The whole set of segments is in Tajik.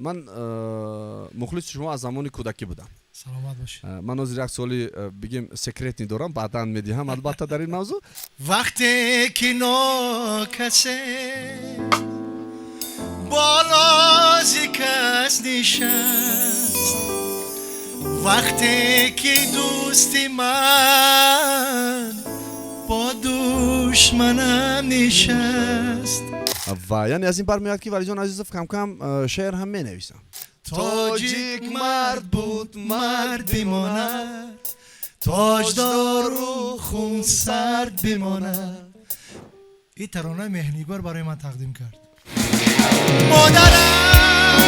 Ман мухлиси шумо аз замони кӯдакӣ будам. Саломат бошед. Ман ҳозир як суоли, бигем, секретный дорам, баъдан медиҳам, албатта, дар ин мавзӯъ. Вақте ки нокасе болози кас нишаст, вақте ки дӯсти ман бо душманам нишаст. Ва яъне аз ин бармеояд, ки Валиҷон Азизов камкам шеър ҳам менависам. Тоҷик мард буд, мард бимонад, тоҷдору хунсард бимонад. Ин тарона Меҳнигор барои ман тақдим кард. Модарам,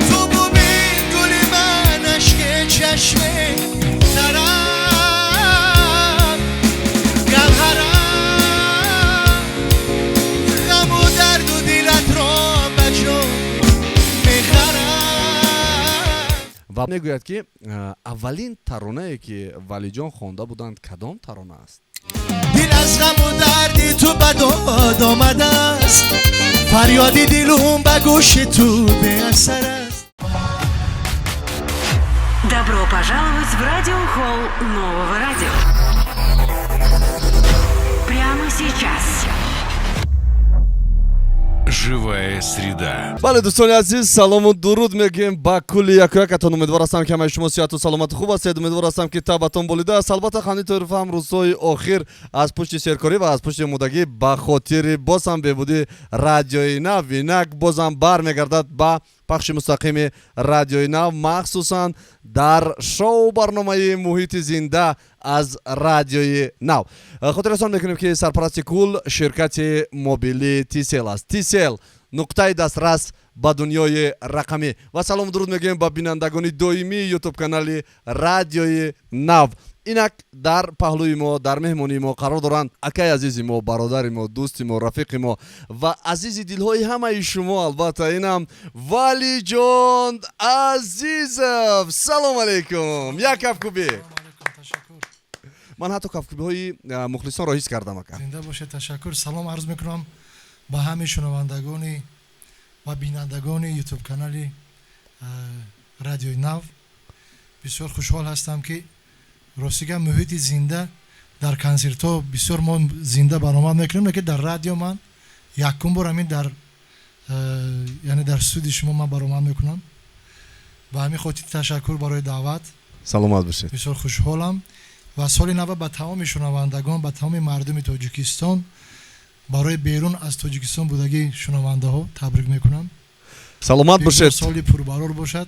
ту бубин, гули ман, ашки чашми тарам, гавҳарам, ғаму дарду дилатро ба ҷон мехарам. Ва мегӯяд, ки аввалин таронае, ки Валиҷон хонда буданд, кадом тарона аст? Дил аз ғаму дарди ту ба дод омадааст, фарёди дилум ба гӯши ту беасар аст. Добро пожаловать в радиохолл нового радио. Прямо сейчас. Живая среда. Бале, дӯстони азиз, салому дуруд мегӯем ба кулли яку якатон. Умедвор ҳастам, ки ҳамаи шумо сиҳату саломату хуб ҳастед. Умедвор ҳастам, ки табатон болида аст. Албатта, Қандил Тоиров ҳам рӯзҳои охир аз пушти серкорӣ ва аз пушти омодагӣ ба хотири боз ҳам беҳбудии Радиои Нав инак бозам бармегардад ба пахши мустақими Радиои Нав, махсусан дар шоу барномаи «Муҳити зинда» аз Радиои Нав. Хотиррасон мекунем, ки сарпарасти кул ширкати мобилии Тисел аст. Тисел — нуқтаи дастрас ба дунёи рақамӣ. Ва салому дуруд мегӯем ба бинандагони доимии Ютуб канали Радиои Нав. Инак дар паҳлӯи мо, дар меҳмонии мо қарор доранд акаи азизи мо, бародари мо, дӯсти мо, рафиқи мо ва азизи дилҳои ҳамаи шумо, албатта, инам Валиҷон Азизов. Салом алейкум, як кафкубӣ. Ман ҳатто кафкубиҳои мухлисонро ҳис кардам, ака. Зинда бошед, ташаккур. Салом арз мекунам ба ҳамаи шунавандагони ва бинандагони Ютуб канали Радиои Нав. Бисёр хушҳол ҳастам, ки ростига «Муҳити зинда» дар консертҳо бисёр мо зинда баромад мекунем, лекин дар радио ман якум бор ҳамин дар, яъне дар студияи шумо ман баромад мекунам. Ба ҳамин хотир ташаккур барои даъват. Саломат бошед. Бисёр хушҳолам ва соли нава ба тамоми шунавандагон, ба тамоми мардуми Тоҷикистон, барои берун аз Тоҷикистон будагӣ шунавандаҳо табрик мекунам. Саломат бошед. Соли пурбарор бошад.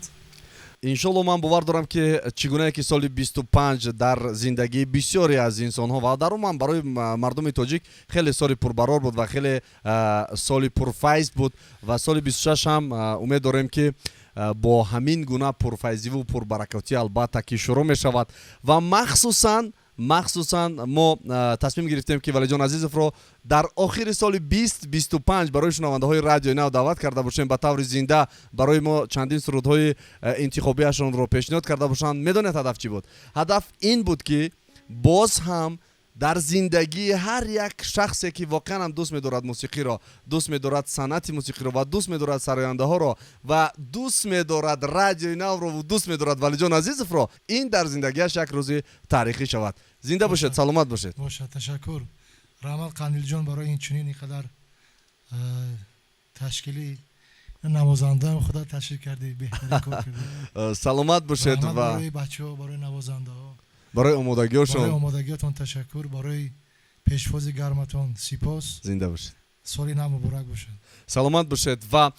Иншолло, ман бовар дорам, ки чӣ гунае ки соли 25 дар зиндагии бисёре аз инсонҳо ва дар умуман барои мардуми тоҷик хеле соли пурбарор буд ва хеле соли пурфайз буд ва соли 26 ҳам умед дорем, ки бо ҳамин гуна пурфайзиву пурбаракотӣ, албатта, ки шурӯъ мешавад. Ва махсусан мо тасмим гирифтем, ки Валиҷон Азизовро дар охири соли 2025 барои шунавандаҳои Радиои Нав даъват карда бошем, ба таври зинда барои мо чандин сурудҳои интихобиашонро пешниҳод карда бошанд. Медонед, ҳадаф чӣ буд? Ҳадаф ин буд, ки боз ҳам дар зиндагии ҳар як шахсе, ки воқеан ҳам дӯст медорад мусиқиро, дӯст медорад санъати мусиқиро ва дӯст медорад сарояндаҳоро ва дӯст медорад Радиои Навро ва дӯст медорад Валиҷон Азизовро, ин дар зиндагиаш як рӯзи таърихӣ шавад. Зинда бошед, саломат бошед. Бошад, ташаккур, раҳмат, Қандилҷон, барои ин чунин ин қадар ташкили навозандаам худо ташкил кардӣ, беҳтарин кор кардӣ. Саломат бошед. Раҳмат ва барои бачаҳо, барои навозандаҳо. Барои Барои омодагиҳошон. омодагиётон ташаккур, барои пешвози гарматон сипос. Зинда бошед. Соли нав муборак бошад. Саломат бошед. Ва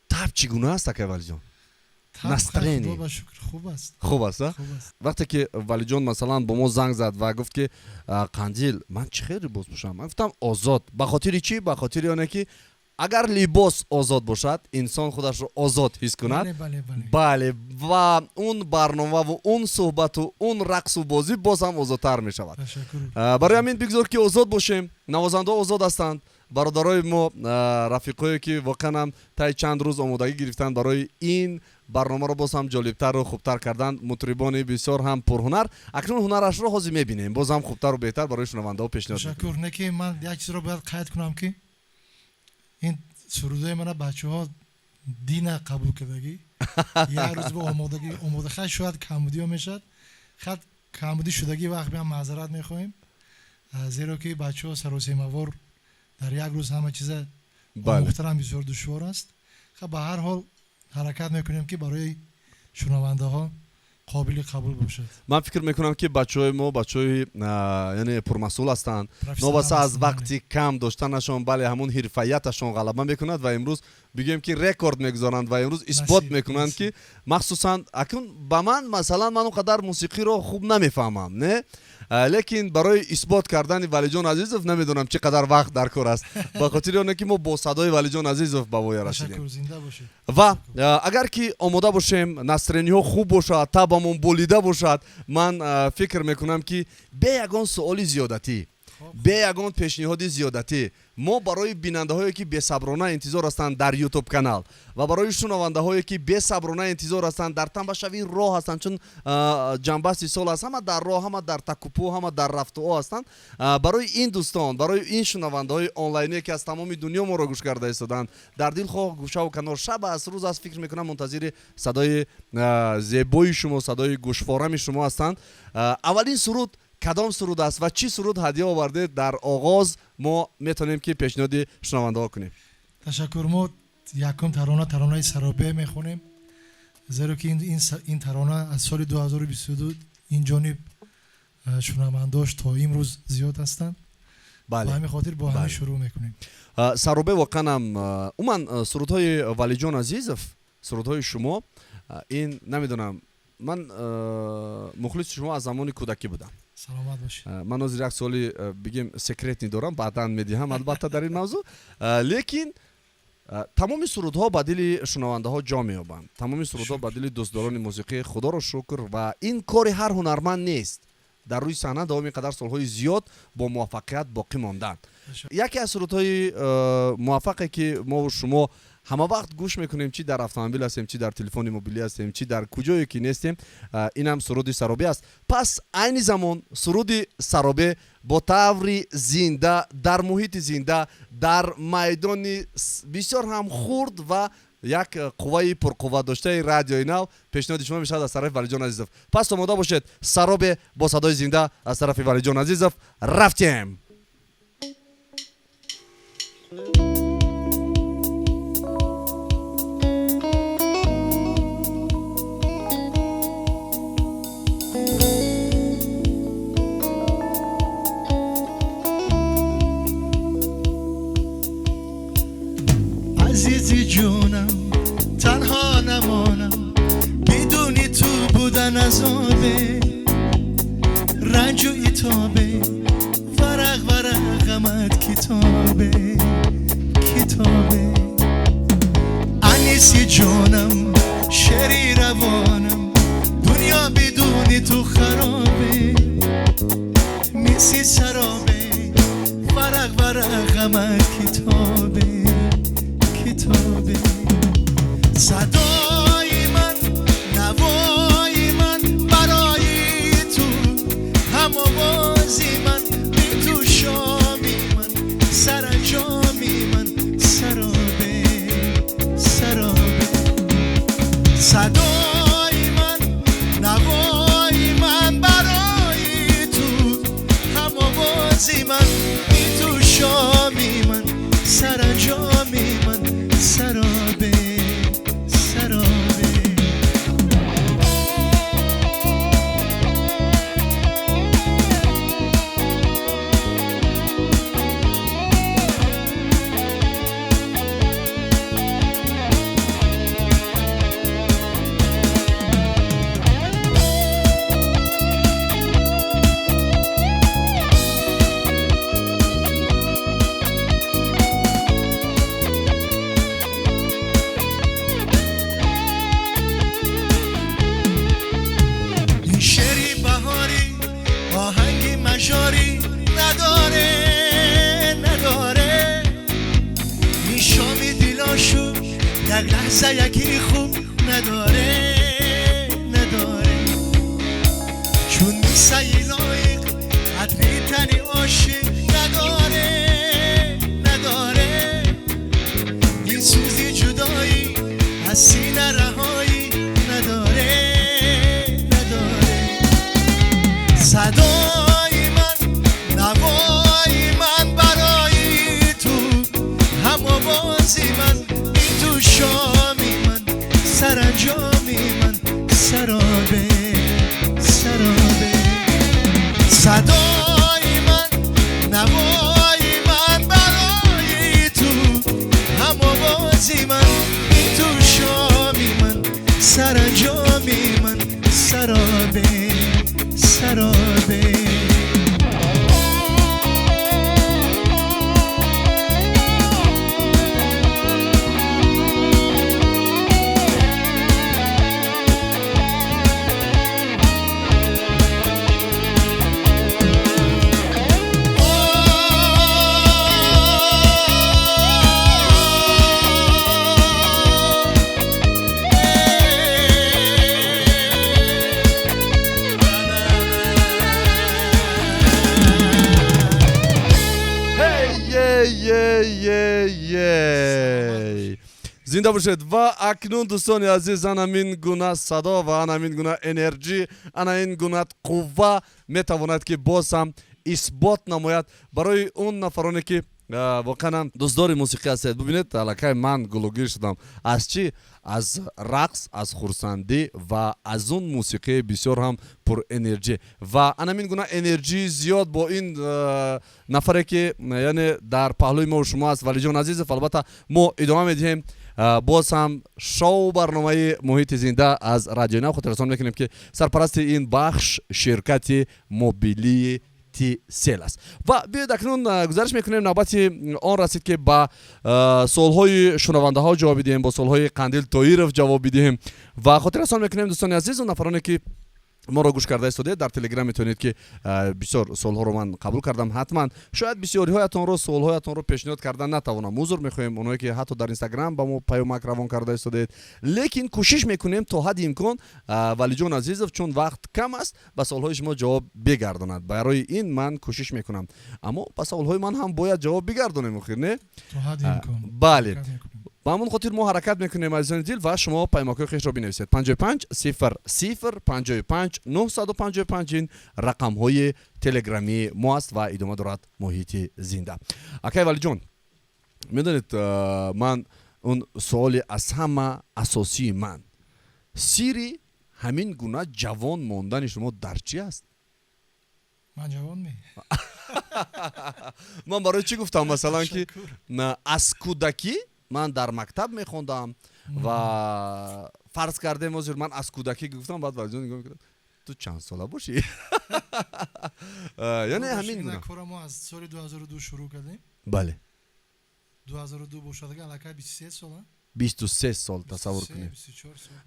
таб чӣ гуна аст, акай Валиҷон? Таб, Настроение. Худо ба шукр, хуб аст. Хуб аст, а? Хуб аст. Вақте ки Валиҷон, масалан, бо мо занг зад ва гуфт, ки «Қандил, ман чӣ хел либос пӯшам?», ман гуфтам: «Озод». Ба хотири чӣ? Ба хотири оне, ки агар либос озод бошад, инсон худашро озод ҳис кунад. Бале, бале, бале. Бале, ва он барномаву он суҳбату он рақсу бозӣ боз ҳам озодтар мешавад. Ташаккур. Барои ҳамин бигзор, ки озод бошем. Навозандаҳо озод ҳастанд, бародарои мо, рафиқое, ки воқеан ҳам таи чанд рӯз омодагӣ гирифтанд барои ин барномаро боз ҳам ҷолибтару хубтар кардан, мутрибони бисёр ҳам пурҳунар. Акнун ҳунарашро ҳозир мебинем, боз ҳам хубтару беҳтар барои шунавандаҳо пешниҳод мекунем. Ташаккур. Не ки ман як чизро бояд қайд кунам, ки ин сурудои мана бачаҳо Дина қабул кардагӣ, як рӯз бо омодагӣ омода, хай, шояд камбудиҳо мешавад, хат камбудӣ шудагӣ вақт биам маъзарат мехоҳем, зеро ки бачаҳо саросемавор дар як рӯз ҳама чиза омӯхтанам бисёр душвор аст. Ба ҳар ҳол ҳаракат мекунем, ки барои шунавандаҳо қобили қабул бошад. Ман фикр мекунам, ки бачаҳои мо бачаҳои, яъне, пурмасъул ҳастанд, новобаста аз вақти кам доштанашон, бале, ҳамун ҳирфаияташон ғалаба мекунад ва имрӯз бигӯем, ки рекорд мегузоранд ва имрӯз исбот мекунанд, ки махсусан акнун ба ман, масалан, ман он қадар мусиқиро хуб намефаҳмам, не, лекин барои исбот кардани Валиҷон Азизов намедонам чӣ қадар вақт дар кор аст, ба хотири оне ки мо бо садои Валиҷон Азизов ба воя расидем. Ва агар ки омода бошем, настроение ҳо хуб бошад, табамон болида бошад, ман фикр мекунам, ки бе ягон суоли зиёдатӣ, бе ягон пешниҳоди зиёдатӣ, мо барои бинандаҳое, ки бесаброна интизор ҳастанд дар Ютуб канал, ва барои шунавандаҳое, ки бесаброна интизор ҳастанд, дар тамбашавии роҳ ҳастанд, чун ҷанбасти сол аст, ҳама дар роҳ, ҳама дар такупӯ, ҳама дар рафтуо ҳастанд, барои ин дӯстон, барои ин шунавандаҳои онлайне, ки аз тамоми дунё моро гӯш карда истоданд, дар дилхоҳ гӯшаву канор, шаб аст, рӯз аст, фикр мекунам, мунтазири садои зебои шумо, садои гӯшфорами шумо ҳастанд. Аввалин суруд кадом суруд аст ва чӣ суруд ҳадя овардед? Дар оғоз мо метавонем, ки пешниҳоди шунавандаҳо кунем. Ташаккур. Мо якум тарона, таронаи Саробе мехонем, зеро ки ин тарона аз соли 2022 ин ҷониб шунавандош то имрӯз зиёд ҳастанд. Ба ҳамин хотир бо ҳамин шурӯъ мекунем. Саробе воқеан, умуман сурудҳои Валиҷон Азизов, сурудҳои шумо, ин намедонам, ман мухлиси шумо аз замони кӯдакӣ будам. Саломат бошед. Ман ҳозир як суоли, бигем, секретный дорам, баъдан медиҳам, албатта, дар ин мавзӯъ, лекин тамоми сурудҳо ба дили шунавандаҳо ҷо меёбанд, тамоми сурудҳо ба дили дӯстдорони мусиқӣ, худоро шукр. Ва ин кори ҳар ҳунарманд нест, дар рӯи саҳна давоми қадар солҳои зиёд бо муваффақият боқӣ монданд. Яке аз сурудҳои муваффақе, ки мову шумо ҳама вақт гӯш мекунем, чӣ дар автомобил ҳастем, чӣ дар телефони мобилӣ ҳастем, чӣ дар куҷое ки нестем, инам суруди Саробе аст. Пас айни замон суруди Саробе бо таври зинда, дар муҳити зинда, дар майдони бисёр ҳам хурд ва як қувваи пурқувват доштаи Радиои Нав пешниҳоди шумо мешавад аз тарафи Валиҷон Азизов. Пас омода бошед, Саробе бо садои зинда аз тарафи Валиҷон Азизов. Рафтем! Азизи ҷонам, танҳо намонам, бидуни ту будан азобе, ранҷу итобе, варақ варақ ғамат китобе, китобе. Аниси ҷонам, шери равонам, дунё бидуни ту харобе, мисли саробе, варақ варақ ғамат китобе, китобе. Садои ман, навои ман барои ту, ҳам овози ман, би ту шоми ман, саранҷоми ман, саробе, саробе. Садои ман, навои ман барои ту, ҳам овози ман, би ту шоми ман, саранҷоми ман, саробе, саробе. Ин шеъри баҳорӣ оҳанги мажорӣ надоре, надоре. Ин шоми дилошу як лаҳза яки хуб надоре, надоре. Чун мисаи лоиқ қадри тани ошиқ надоре, надоре. Ин сӯзи ҷудоӣ از سینه رهایی نداره نداره. صدای من نوای من برای تو، هم آوازی من این تو شامی من، سرانجامی من سرابه سرابه. صدای من نوای من برای تو، هم آوازی من این تو شامی من، سرانجامی من سرابه سرابه. Зинда бошед. Ва акнун, дӯстони азиз, ана ин гуна садо ва ана ин гуна энерҷӣ, ана ин гуна қувва метавонад, ки боз ҳам исбот намояд барои он нафароне, ки воқеан ҳам дӯстдори мусиқӣ ҳастед. Бубинед, аллакай ман гулугир шудам. Аз чӣ? Аз рақс, аз хурсандӣ ва аз он мусиқии бисёр ҳам пурэнерҷӣ. Ва ана ин гуна энерҷии зиёд бо ин нафаре, ки яъне дар паҳлӯи мо шумо аст, Валиҷон Азизов. Албатта, мо идома медиҳем боз ҳам шоу барномаи «Муҳити зинда» аз Радиои Нав. Хотиррасон мекунем, ки сарпарасти ин бахш ширкати мобилии Тисел аст. Ва биёед, акнун гузариш мекунем. Навбати он расид, ки ба суолҳои шунавандаҳо ҷавоб бидиҳем, бо суолҳои Қандил Тоиров ҷавоб бидиҳем. Ва хотиррасон мекунем, дӯстони азиз, он нафароне, ки моро гӯш карда истодед, дар Телеграм метавонед, ки бисёр суолҳоро ман қабул кардам. Ҳатман шояд бисёриҳоятонро суолҳоятонро пешниҳод кардан натавонам, узр мехоҳем, онҳое, ки ҳатто дар Инстаграм ба мо паёмак равон карда истодед, лекин кӯшиш мекунем то ҳадди имкон Валиҷон Азизов, чун вақт кам аст, ба суолҳои шумо ҷавоб бигардонад. Барои ин ман кӯшиш мекунам, аммо ба саволҳои ман ҳам бояд ҷавоб бигардонем, охир не? Бале, ба ҳамон хотир мо ҳаракат мекунем, азизони дил, ва шумо паёмакҳои хешро бинависед. 55 0 0 55 955 ин рақамҳои телеграмии мо аст ва идома дорад «Муҳити зинда». Акай Валиҷон, медонед, ман он суоли аз ҳама асосии ман: сирри ҳамин гуна ҷавон мондани шумо дар чӣ аст? Ман ҷавон ме? Ман барои чӣ гуфтам? Масалан, ки аз кӯдакӣ ман дар мактаб мехондам ва фарз кардем, ҳозир ман аз кӯдакӣ гуфтам, баъд Валиҷон нигоҳ мекунад: ту чанд сола бошӣ? Яъне ҳамин гуна. Кора мо аз соли 2002 шурӯъ кардем. 2002 бошад, аллакай 23 сола. 23 сол, тасаввур кунед.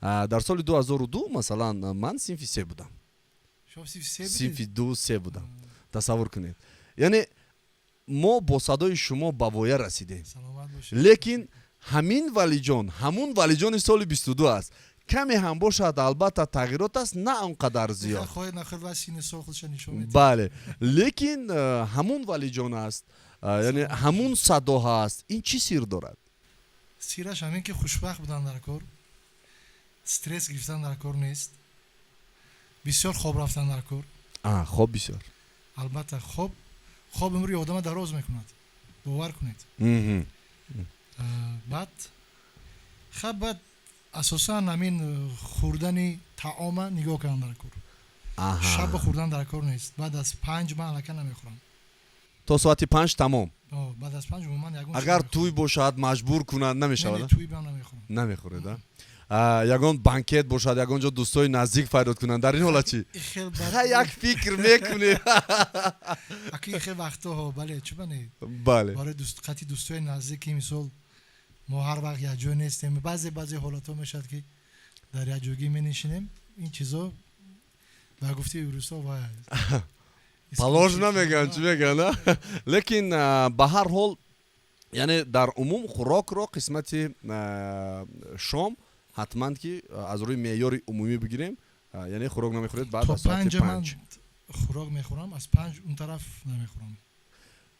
Дар соли 2002, масалан, ман синфи се будам, синфи ду се будам, тасаввур кунед. Яъне мо бо садои шумо ба воя расидем, лекин ҳамин Валиҷон ҳамун Валиҷони соли 22 аст. Каме ҳам бошад, албатта, тағйирот аст, на он қадар зиёд, бале, лекин ҳамун Валиҷон аст, яъне ҳамун садо ҳаст. Ин чӣ сир дорад? Сираш ҳамин, ки хушбахт будан дар кор, стресс гирифтан дар кор нест, бисёр хоб рафтан дар кор. Хоб бисёр. Албатта, хоб умри одама дароз мекунад, бовар кунед. Баъд хаб, баъд асосан ҳамин хӯрдани таома нигоҳ кардан дар кор. Шаба хӯрдан дар кор нест. Баъд аз 5 ман аллакай намехӯрам. То соати 5 тамом. Баъд аз 5 умуман ягон. Агар тӯй бошад, маҷбур кунанд, намешавад? Тӯй бам намехӯрам. Намехӯред? Ягон банкет бошад, ягон ҷо дӯстои наздик фарёд кунанд, дар ин ҳолат чӣ? Як фикр мекунӣ? Аки хел вақтҳо, бале, чӣ бане? Барои қати дӯстои наздик, ки мисол мо ҳар вақт якҷой нестем, баъзе ҳолатҳо мешавад, ки дар якҷойгӣ менишинем, ин чизо ба гуфтаи русо ва положено мегӯянд, чӣ мегӯянд. Лекин ба ҳар ҳол, яъне дар умум хӯрокро қисмати шом ҳатман, ки аз рӯи меъёри умумӣ бигирем, яъне хӯрок намехӯред баъд аз соати 5. Хӯрок мехӯрам, аз 5 он тараф намехӯрам.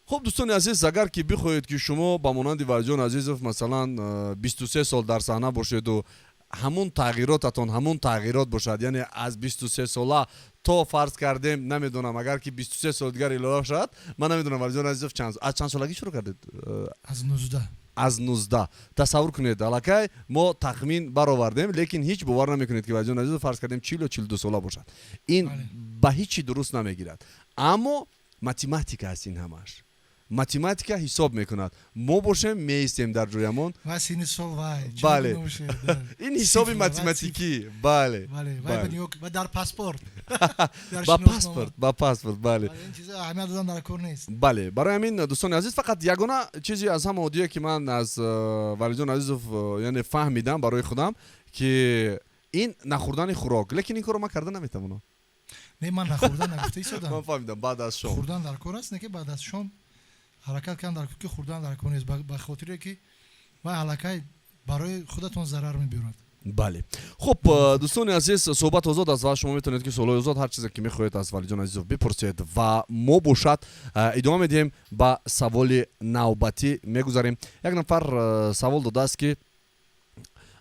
Хуб, дӯстони азиз, агар ки бихоҳед, ки шумо ба монанди Валиҷон Азизов, масалан, 23 сол дар саҳна бошеду ҳамун тағйиротатон ҳамун тағйирот бошад, яъне аз 23 сола то, фарз кардем, намедонам, агар ки 23 сол дигар илова шавад, ман намедонам, Валиҷон Азизов чанд, аз чанд солагӣ шурӯъ кардед? Аз 19. Аз 19. Тасаввур кунед, аллакай мо тахмин баровардем, лекин ҳеҷ бовар намекунед, ки Валиҷон Азизов, фарз кардем, 40 ё 42 сола бошад. Ин ба ҳеҷ чи дуруст намегирад, аммо математика аст, ин ҳамааш математика ҳисоб мекунад. Мо бошем, меистем дар ҷоямон. Ва сини сол вай. Бале, ин ҳисоби математикӣ, бале. Ва дар паспорт. Ба паспорт, ба паспорт, бале. Аҳамият додан дар кор нест. Бале, барои ҳамин, дӯстони азиз, фақат ягона чизи аз ҳама оддие, ки ман аз Валиҷон Азизов яъне фаҳмидам барои худам, ки ин нахӯрдани хӯрок, лекин ин корро ман карда наметавонам. Не, ман нахӯрдан нагуфта истодам. Ман фаҳмидам, баъд аз шом. Хӯрдан дар кор аст, не ки баъд аз шом ҳаракат кардам дар ки хӯрдан дар кор нест, ба хотире ки вай аллакай барои худатон зарар мебиёрад. Бале, хуб, дӯстони азиз, суҳбат озод аст ва шумо метавонед, ки суолҳои озод, ҳар чизе ки мехоҳед, аз Валиҷон Азизов бипурсед ва мо бошад идома медиҳем, ба саволи навбатӣ мегузарем. Як нафар савол додааст, ки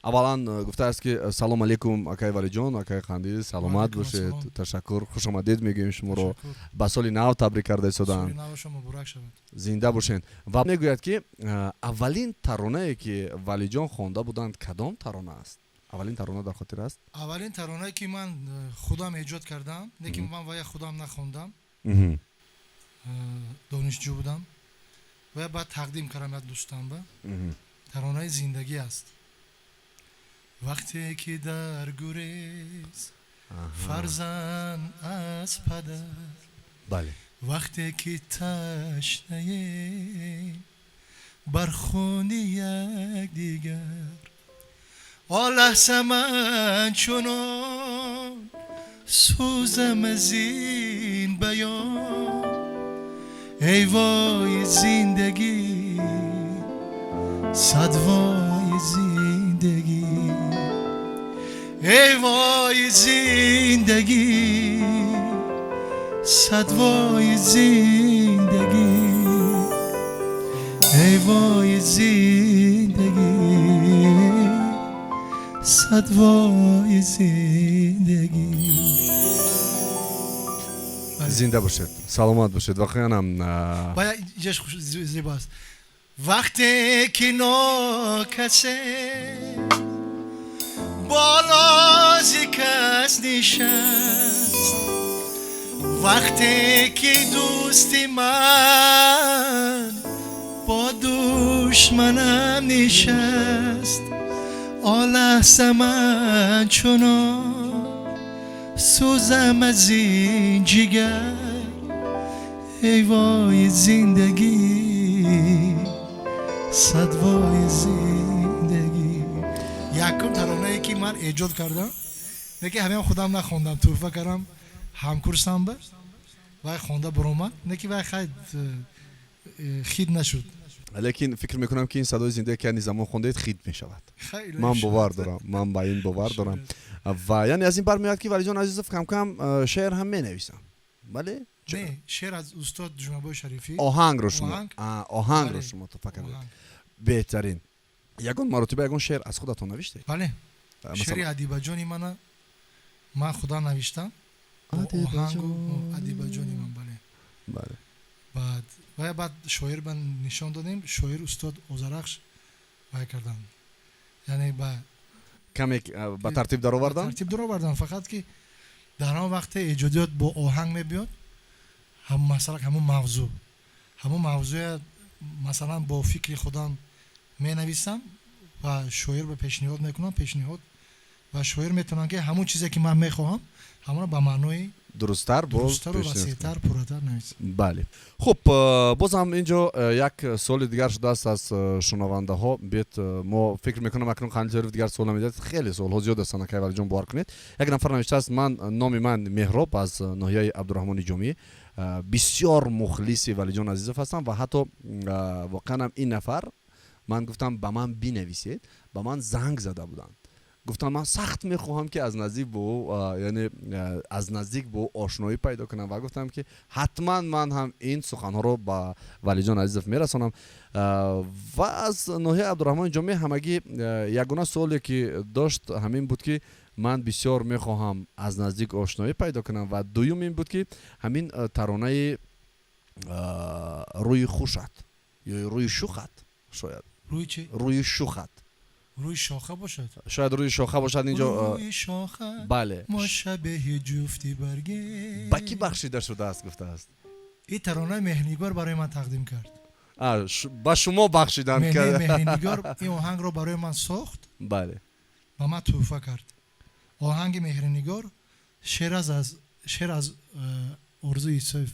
аввалан гуфтааст, ки салом алейкум, акай Валиҷон, акай Қандил, саломат бошед, ташаккур, хушомадед мегӯем шуморо, ба соли нав табрик карда истоданд, зинда бошед, ва мегӯяд, ки аввалин таронае, ки Валиҷон хонда буданд, кадом тарона аст? Аввалин тарона дар хотир аст? Аввалин таронае, ки ман худам эҷод кардам, лекин ман вая худам нахондам, донишҷӯ будам, ва баъд тақдим кардам як дӯстамба. Таронаи зиндагӣ аст: вақте ки дар гурез фарзанд аз падар, вақте ки ташнаем бар хуни якдигар, он лаҳза ман чунон сӯзам, аз ин баён. Эй вой зиндагӣ, сад вой зиндагӣ, эй вой зиндагӣ, сад вой зиндагӣ, эй вой зиндагӣ, сад вой зиндагӣ. Зинда бошед, саломат бошед, воқеанам. Бая инҷаш зебо аст: вақте ки нокасе болози кас нишаст, вақте ки дӯсти ман бо душманам нишаст, он лаҳза ман чунон сӯзам, аз ин ҷигар. Эй вой зиндагӣ, сад вой зиндагӣ. Якум таронае, ки ман эҷод кардам, лекин ҳамеам худам нахондам, тӯҳфа кардам ҳамкурсам ба вай, хонда баромад, лекин вай хай хит нашуд. Лекин фикр мекунам, ки ин садои зиндае, ки ани замон хондед, хит мешавад. Ман бовар дорам, ман ба ин бовар дорам. Ва яъне аз ин бармеояд, ки Валиҷон Азизов камкам шеър ҳам менависам, бале? Не, шеър аз устод Ҷумабои Шарифӣ. Оҳангро шумо, оҳангро шумо туҳфа кардед. Беҳтарин. Ягон маротиба ягон шеър аз худатон навиштед? Бале, шеъри Адибаҷони мана ман худам навиштам, оҳангу Адибаҷони ман, бале. Баъд вая баъд шоир ба нишон додем, шоир устод Озарахш вай кардан, яъне ба Каме ба тартиб даровардан. Тартиб даровардан. Фақат ки дар он вақте эҷодиёт бо оҳанг мебиёд, ҳам масалан ҳамун мавзӯя масалан бо фикри худам менависам ва шоир ба пешниҳод мекунам, пешниҳод ва шоир метавонам, ки ҳамун чизе, ки ман мехоҳам, ҳамонро ба маънои дурусттар боз дурусттару пешниҳод. васеътар, пурратар нависам. Бале, хуб, боз ҳам инҷо як суоли дигар шудааст аз шунавандаҳо. Биёед, мо фикр мекунам, акнун Қандил дигар суол намедиҳад, хеле суолҳо зиёд ҳастанд, акай Валиҷон, бовар кунед. Як нафар навиштааст: ман, номи ман Меҳроб, аз ноҳияи Абдурраҳмони Ҷомӣ, бисёр мухлиси Валиҷон Азизов ҳастам ва ҳатто воқеан ҳам ин нафар, ман гуфтам, ба ман бинависед, ба ман занг зада буданд. Гуфтам, ман сахт мехоҳам, ки аз наздик бо ӯ, яъне аз наздик бо ӯ ошноӣ пайдо кунам, ва гуфтам, ки ҳатман ман ҳам ин суханҳоро ба Валиҷон Азизов мерасонам. Ва аз ноҳияи Абдураҳмони Ҷомӣ ҳамагӣ ягона суоле, ки дошт, ҳамин буд, ки ман бисёр мехоҳам аз наздик ошноӣ пайдо кунам, ва дуюм ин буд, ки ҳамин таронаи рӯи хушат ё рӯи шухат, шояд. Рӯи чӣ? Рӯи шухат. Рӯи шоха бошад. Шояд рӯи шоха бошад инҷо. Рӯи шоха. Бале. Мо шабеҳи ҷуфти барге. Ба кӣ бахшида шудааст, гуфтааст. Ин тарона Меҳрнигор барои ман тақдим кард. Ба шумо бахшиданд. Меҳрнигор ин оҳангро барои ман сохт. Бале. Ба ман тӯҳфа кард. Оҳанги Меҳрнигор, шеър аз Орзу Юсуф.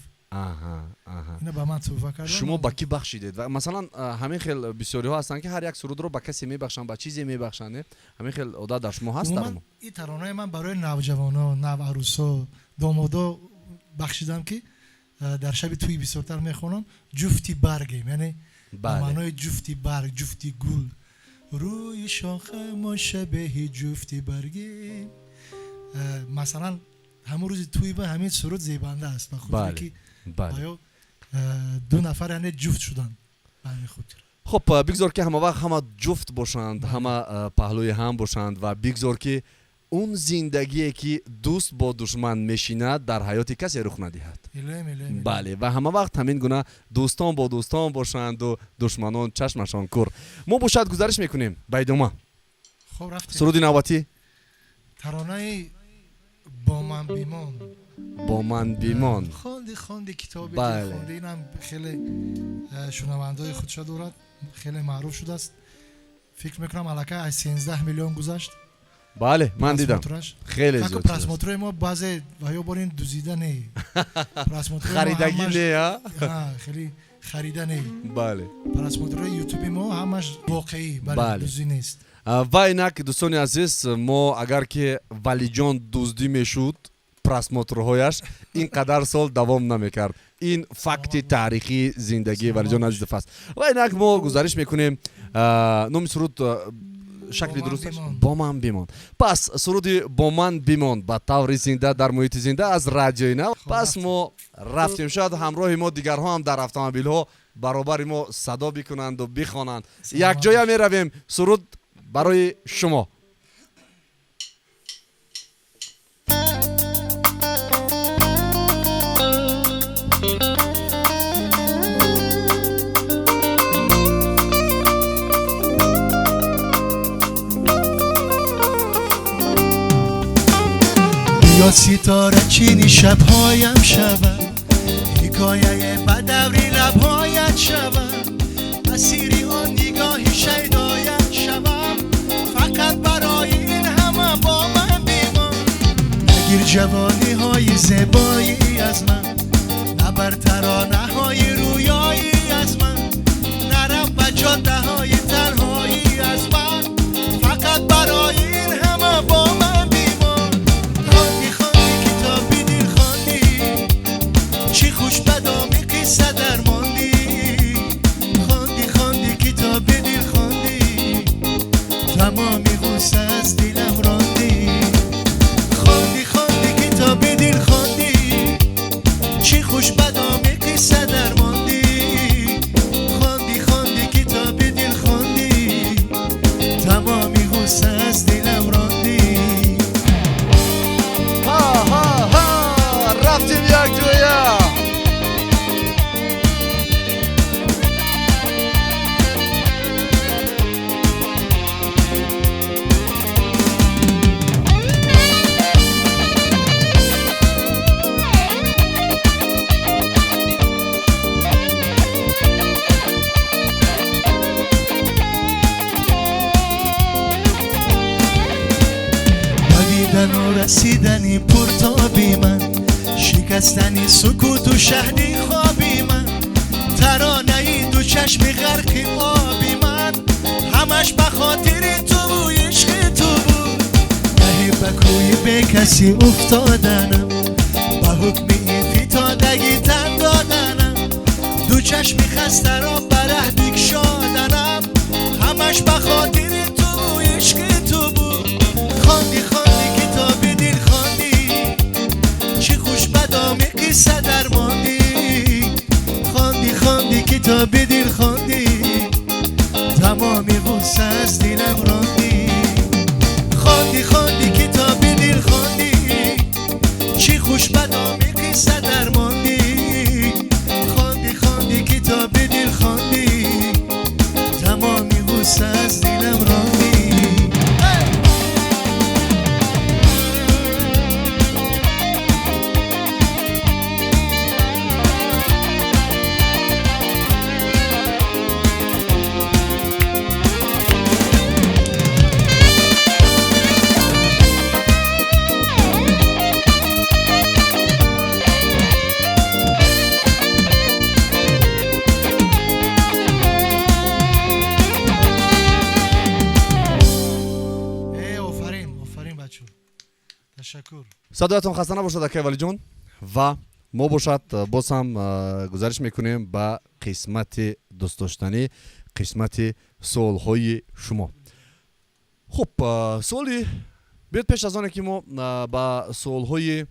Ина ба ман тӯҳфа карданд. Шумо ба кӣ бахшидед? Масалан, ҳамин хел бисёриҳо ҳастанд, ки ҳар як сурудро ба касе мебахшанд, ба чизе мебахшанд. Ҳамин хел одат дар шумо ҳаст? Умуман, ин таронаи ман барои навҷавоно, наварӯсо, домодо бахшидам, ки дар шаби тӯй бисёртар мехонам. Ҷуфти баргем, яъне ба маънои ҷуфти барг, ҷуфти гул. Рӯи шоха мо шабеҳи ҷуфти баргем. Масалан, ҳамон рӯзи тӯй ба ҳамин суруд зебанда аст, ба хотире ки оё ду нафар, яъне ҷуфт шуданд, ба ҳамин хотир. Хуб, бигзор, ки ҳама вақт ҳама ҷуфт бошанд, ҳама паҳлӯи ҳам бошанд, ва бигзор, ки он зиндагие, ки дӯст бо душман мешинад, дар ҳаёти касе рух надиҳад. Бале, ва ҳама вақт ҳамин гуна дӯстон бо дӯстон бошанду душманон чашмашон кур. Мо бошад гузариш мекунем ба идома. Суруди навбатӣ. Таронаи «Бо ман бимон». «Бо ман бимон». Хонди, хонди, китоби хонди. Инам хеле шунавандаҳои худша дорад, хеле маъруф шудааст. Фикр мекунам, аллакай аз 13 миллион гузашт. Бале, ман дидам, хеле зиёд. Просмотрои мо баъзе ва ё бор ин дузида не. Харидагӣ не. Хеле харида не. Бале. Просмотрои ютуби мо ҳамаш воқеӣ, бале, дуздӣ нест. Ва инак, дӯстони азиз, мо агар ки Валиҷон дуздӣ мешуд, просмотрҳояш ин қадар сол давом намекард. Ин факти таърихии зиндагии Валиҷон Азизов аст. Ва инак мо гузариш мекунем. Номи суруд, шакли дурусташ «Бо ман бимон». Пас суруди «Бо ман бимон» ба таври зинда, дар муҳити зинда аз Радиои Нав. Пас мо рафтем. Шояд ҳамроҳи мо дигарҳо ҳам дар автомобилҳо баробари мо садо бикунанду бихонанд. Якҷоя меравем. Суруд барои шумо. یا ستاره چینی شبهایم شود، حکایه بدوری لبهایت شود، اسیری آن نگاهی شیدایت شوم، فقط برای این همه با من بیمان. نگیر جوانی های زیبایی از من، نبر ترانه های رویایی از من، نرم به جاده های تنهایی از من، فقط برای این همه با من بیمان. خواندی، خواندی، کتابی دل خواندی، چی خوش بدامی قصه در ماندی. خواندی، خواندی، کتابی دل خواندی، تمامی غصه از دلم راندی. خواندی، خواندی، کتابی دل خواندی، چی خوش بدامی قصه در ماندی. خواندی، خواندی، کتابی دل خواندی، تمامی غصه از دلم راندی. ها ها ها، рафтем якҷоя. Давидану расидани пуртоби ман, шикастани сукуту шаҳди хоби ман, таронаи ду чашми ғарқи оби ман, ҳамаш ба хотири туву ишқи ту буд. Гаҳе ба кӯи бекасӣ уфтоданам, ба ҳукми ин фитодагӣ тан доданам, ду чашми хастаро ба раҳ бикшоданам, ҳамаш ба хотири туву ишқи ту буд. китоби дил хондӣ, тамоми ғусса аз дилам рондӣ. Хондӣ, хондӣ, китоби дил хондӣ, чӣ хуш ба доми қисса дармондӣ. Хондӣ, хондӣ, китоби дил хондӣ, тамоми ғусса аз дилам рондӣ. Садоятон хаста набошад, акай Валиҷон. Ва мо бошад боз ҳам гузариш мекунем ба қисмати дӯстдоштанӣ, қисмати суолҳои шумо. Хуб, суоли биёд, пеш аз оне ки мо ба суолҳои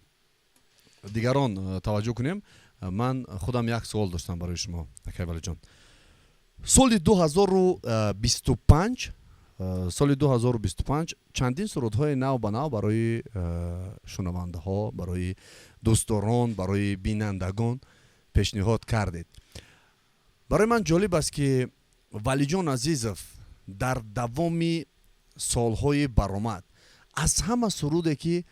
дигарон таваҷҷӯҳ кунем, ман худам як суол доштам барои шумо, акай Валиҷон. Соли 2025, соли 2025 чандин сурудҳои нав ба нав барои шунавандаҳо, барои дӯстдорон, барои бинандагон пешниҳод кардед. Барои ман ҷолиб аст, ки Валиҷон Азизов дар давоми солҳои баромад аз ҳама суруде, ки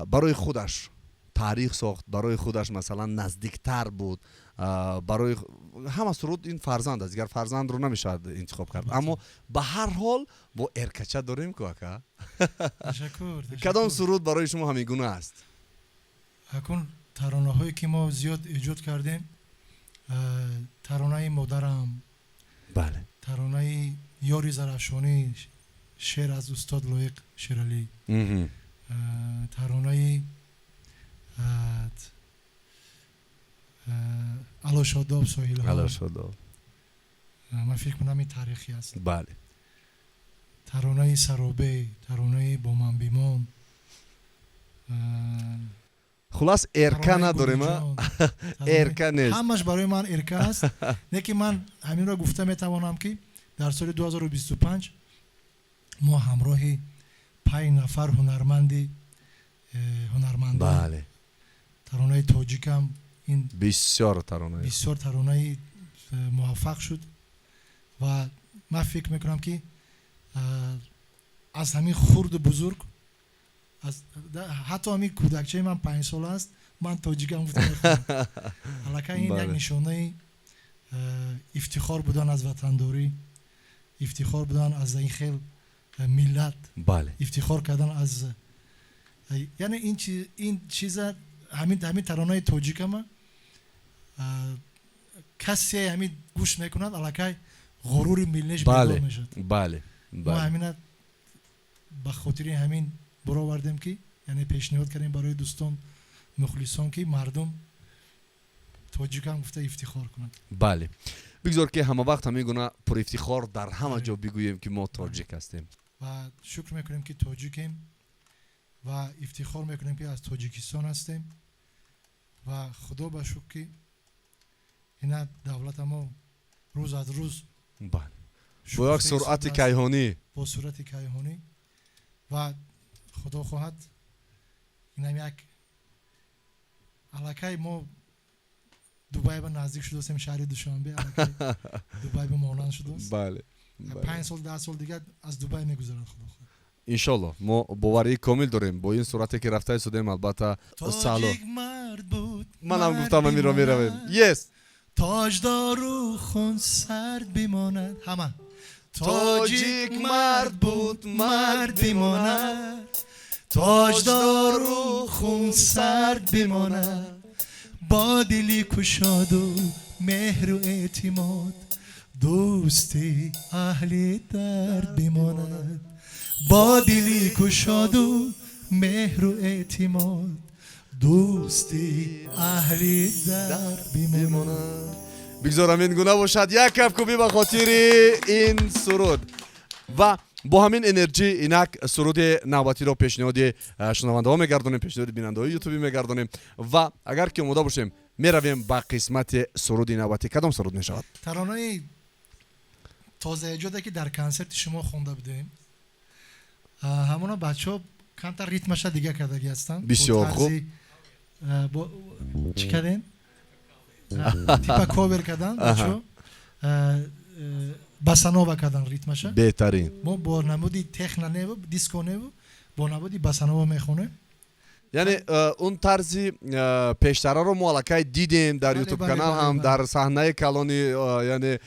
барои худаш таърих сохт, барои худаш, масалан, наздиктар буд, барои ҳама суруд ин фарзанд аст, дигар фарзандро намешавад интихоб кард, аммо ба ҳар ҳол бо эркача дорем ку, ака. Кадом суруд барои шумо ҳамин гуна аст? Акун таронаҳое ки мо зиёд эҷод кардем, таронаи модарам, бале, таронаи ёри зарафшонӣ, шеър аз устод Лоиқ Шералӣ, таронаи Алошодоб соҳилҳо, Алошодоб, ман фикр кунам ин таърихӣ аст. Бале, таронаи саробе, таронаи бо ман бимон. Хулас, эрка надорем, эрка нест. Ҳамаш барои ман эрка аст. Не ки ман ҳаминро гуфта метавонам, ки дар соли 2025 мо ҳамроҳи 5 нафар ҳунарманди ҳунармандон, бале, таронаи тоҷикам ин бисёр тарона, бисёр таронаи муваффақ шуд ва ман фикр мекунам, ки аз ҳамин хурду бузург, ҳатто ҳамин кӯдакчаи ман 5 сола аст, ман тоҷикам гуфта мехоҳам. Аллакай ин як нишонаи ифтихор будан аз ватандорӣ, ифтихор будан аз ин хел миллат, ифтихор кардан аз, яъне ин чиза, ҳамин таронаи тоҷикама касе ҳамин гӯш мекунад, аллакай ғурури миллиш бедор мешавад. Бале, мо ҳамина ба хотири ҳамин баровардем, ки яъне пешниҳод кардем барои дӯстон, мухлисон, ки мардум тоҷикам гуфта ифтихор кунад. Бале, бигзор ки ҳама вақт ҳамин гуна пурифтихор дар ҳама ҷо бигӯем, ки мо тоҷик ҳастем. Ва шукр мекунем, ки тоҷикем, ва ифтихор мекунем, ки аз Тоҷикистон ҳастем, ва худо ба шукр, ки ина давлата мо рӯз аз рӯз бо як суръати кайҳонӣ, бо суръати кайҳонӣ, ва худо хоҳад инам як аллакай мо Дубай ба наздик шудастем, шаҳри Душанбе аллакай Дубай ба монанд шудааст. Бале, 5 сол, 10 сол дигар аз Дубай мегузарад, худо хоҳад. Иншолло, мо боварии комил дорем, бо ин суръате ки рафта истодем, албатта. Сало мард буд, манам гуфтам, ҳаминро меравем. Yes, тоҷдору хунсард бимонад. Ҳама: тоҷик мард буд, мард бимонад, тоҷдору хунсард бимонад, бо дили кушоду меҳру эътимод, дӯсти аҳли дард бимонад, бо дили кушоду меҳру эътимод, дӯсти аҳли дард бимонад. Бигзор ҳамин гуна бошад. Як кафкӯбӣ ба хотири ин суруд. Ва бо ҳамин энерҷӣ инак суруди навбатиро пешниҳоди шунавандаҳо мегардонем, пешниҳоди бинандаҳои ютубӣ мегардонем. Ва агар ки омода бошем, Меравем ба қисмати суруди навбатӣ. Кадом суруд мешавад? Таронаи тозаэҷоде, ки дар консерти шумо хонда будем, ҳамона бачаҳо камтар ритмаша дига кардагӣ ҳастанд. Бисёр хуб. Чӣ кардем? Типа ковер кардан бачаҳо, босанова кардан ритмаша. Беҳтарин. Мо бо намуди техно неву, диско неву, бо намуди босанова мехонем. Яъне он тарзи пештараро мо аллакай дидем дар ютуб канал ҳам, дар саҳнаи калони, яъне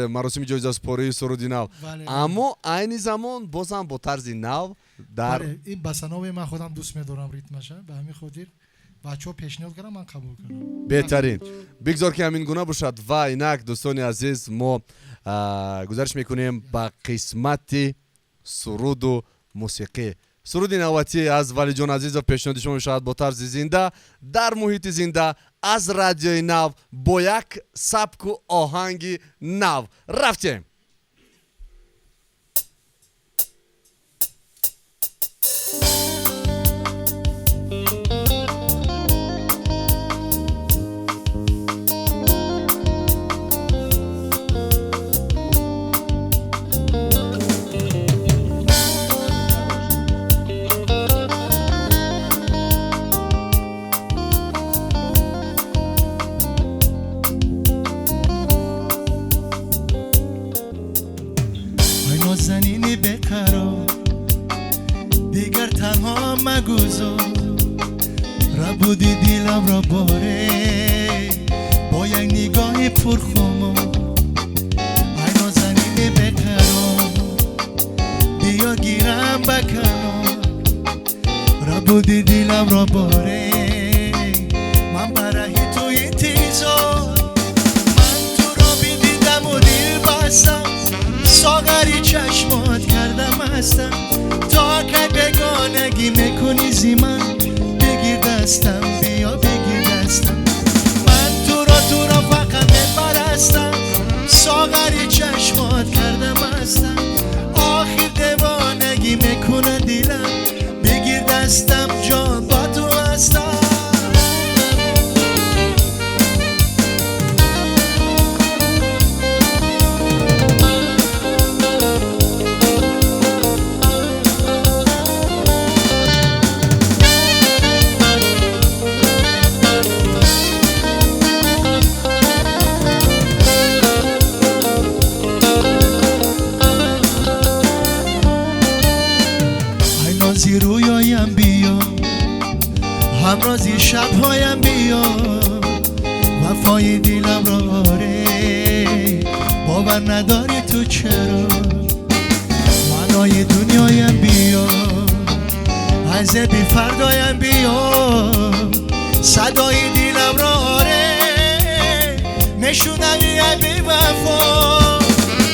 маросими ҷоизаспории суруди нав, аммо айни замон боз ҳам бо тарзи нав дар ин босанове ман худам дӯст медорам ритмаша, ба ҳамин хотир бачаҳо пешниҳод кардам, ман қабул кардам. Беҳтарин, бигзор ки ҳамин гуна бошад. Ва инак, дӯстони азиз, мо гузариш мекунем ба қисмати суруду мусиқӣ. Суруди навбатӣ аз Валиҷон Азизов пешниҳоди шумо мешавад бо тарзи зинда, дар муҳити зинда, аз радиои нав, бо як сабку оҳанги нав. Рафтем. Дигар танҳо магузор, рабуди диламро боре бо як нигоҳи пурхумор. Ай нозанини беқарор, биё гирам ба канор, рабуди диламро боре, ман ба раҳи ту интизор. Ман туро бидидаму дил бастам, соғари чашмот кардам ҳастам. То кай бегонагӣ мекунӣ зи ман, бигир дастам, биё бигир дастам. Ман туро фақат мепарастам, соғари чашмот кардам ҳастам. Охир девонагӣ мекунад дилам, бигир дастам, ҷон бо ту ҳастам. Рӯёям биё, ҳамрози шабҳоям биё, вафои диламро оре бовар надорӣ ту чаро? Маънои дунёям биё, аз зеби фардоям биё, садои диламро оре мешунавӣ ай бевафо.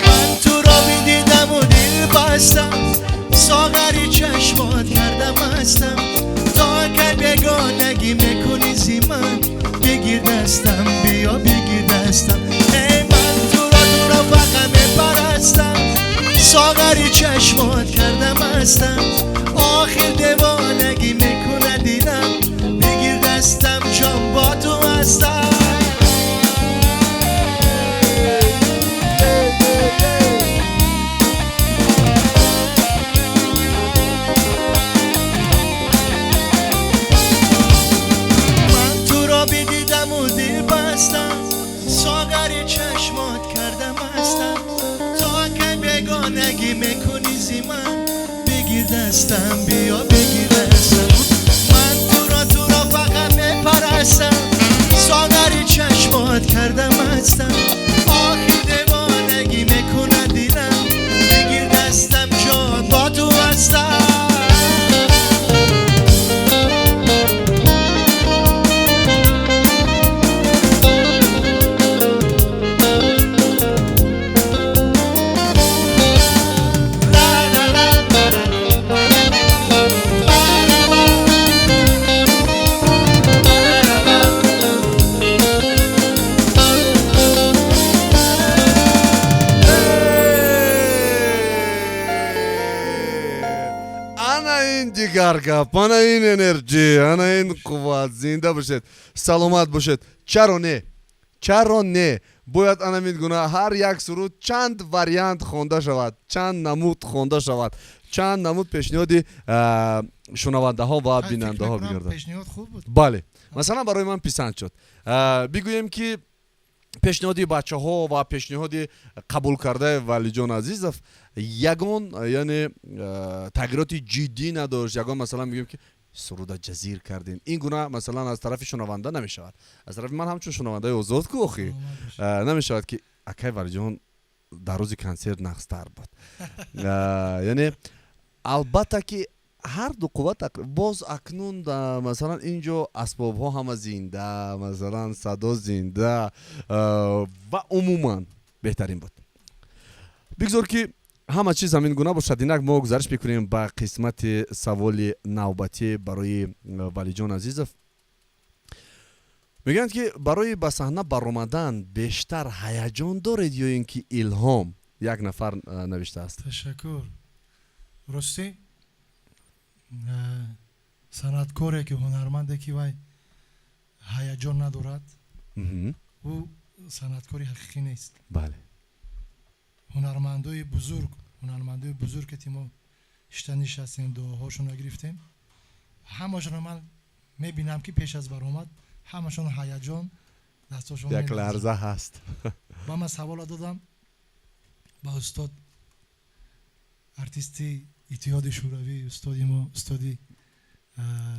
Ман туро бидидаму дил бастам, соғари чашмот кардам ҳастам. То кай бегонагӣ мекунӣ зи ман, бигир дастам, биё бигир дастам. Эй ман туро фақат мепарастам, соғари чашмот кардам ҳастам. Охир девонагӣ мекунад дилам, бигир дастам, ҷон бо ту ҳастам. Соғари чашмот кардам ҳастам. То кай бегонагӣ мекунӣ зи ман, бигир дастам, биё бигир дастам. Ман туро фақат мепарастам, соғари чашмот кардам ҳастам. Охир девонагӣ мекунад дилам, бигир дастам, ҷон бо ту ҳастам. Дигар гап, ана ин энерҷи, ана ин қувват. Зинда бошед, саломат бошед. Чаро не, чаро не? Бояд анамин гуна ҳар як суруд чанд вариант хонда шавад, чанд намуд хонда шавад, чанд намуд пешниҳоди шунавандаҳо ва бинандаҳо бигардад. Пешниҳод хуб буд. Бале, масалан, барои ман писанд шуд. Бигӯем, ки пешниҳоди бачаҳо ва пешниҳоди қабул кардаи Валиҷон Азизов ягон, яъне, тағйироти ҷиддӣ надошт. Ягон, масалан, мегӯем, ки суруда ҷазир кардем, ин гуна, масалан, аз тарафи шунаванда намешавад. Аз тарафи ман ҳамчун шунавандаи озод ку охи намешавад, ки акай Валиҷон дар рӯзи консерт нағзтар буд. Яъне, албатта, ки ҳар ду қувват боз акнун, масалан, ин ҷо асбобҳо ҳама зинда, масалан, садо зинда ва умуман беҳтарин буд. Бигзор, ки ҳама чиз ҳамин гуна бошад. Инак мо гузариш мекунем ба қисмати саволи навбатӣ барои Валиҷон Азизов. Мегӯянд, ки барои ба саҳна баромадан бештар ҳаяҷон доред ё ин ки илҳом? Як нафар навиштааст. Ташаккур. Ростӣ, санъаткоре ки, ҳунарманде ки вай ҳаяҷон надорад, ӯ санъаткори ҳақиқӣ нест. Ҳунармандои бузург, ҳунармандои бузург, ки мо шита нишастем, дуоҳошонро гирифтем, ҳамашонро ман мебинам, ки пеш аз баромад ҳамашон ҳаяҷон, дастошон як ларза ҳаст. Ба ман савола додам ба устод, артисти Иттиҳоди Шӯравӣ, устоди мо, устоди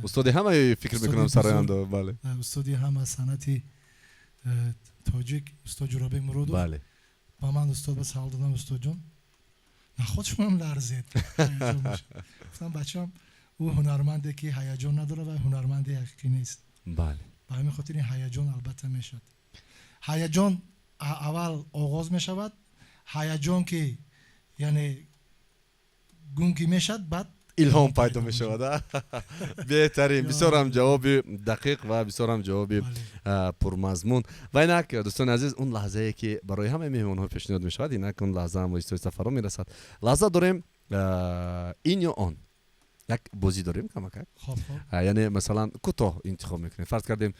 устоди ҳамаи, фикр мекунам, сарояндо, бале. Устоди ҳама санъати тоҷик, устод Ҷурабек Муродов. Ба ман устод ба савол додам: «Устодҷон, наход шумоам ларзед?» Гуфтам: «Бачам, ӯ ҳунарманде ки ҳаяҷон надорад ва ҳунарманди ҳақиқӣ нест». Ба ҳамин хотир ин ҳаяҷон албатта мешавад. Ҳаяҷон аввал оғоз мешавад, ҳаяҷон ки, яъне, гум ки мешавад, баъд илҳом пайдо мешавад. Беҳтарин, бисёрам ҷавоби дақиқ ва бисёрам ҷавоби пурмазмун. Ва инак, дӯстони азиз, он лаҳзае ки барои ҳамаи меҳмонҳо пешниҳод мешавад, инак он лаҳза ҳам оҳиста фаро мерасад. Лаҳза дорем, ин ё он, як бозӣ дорем камакак. Яъне, масалан, кӯтоҳ интихоб мекунед. Фарз кардем,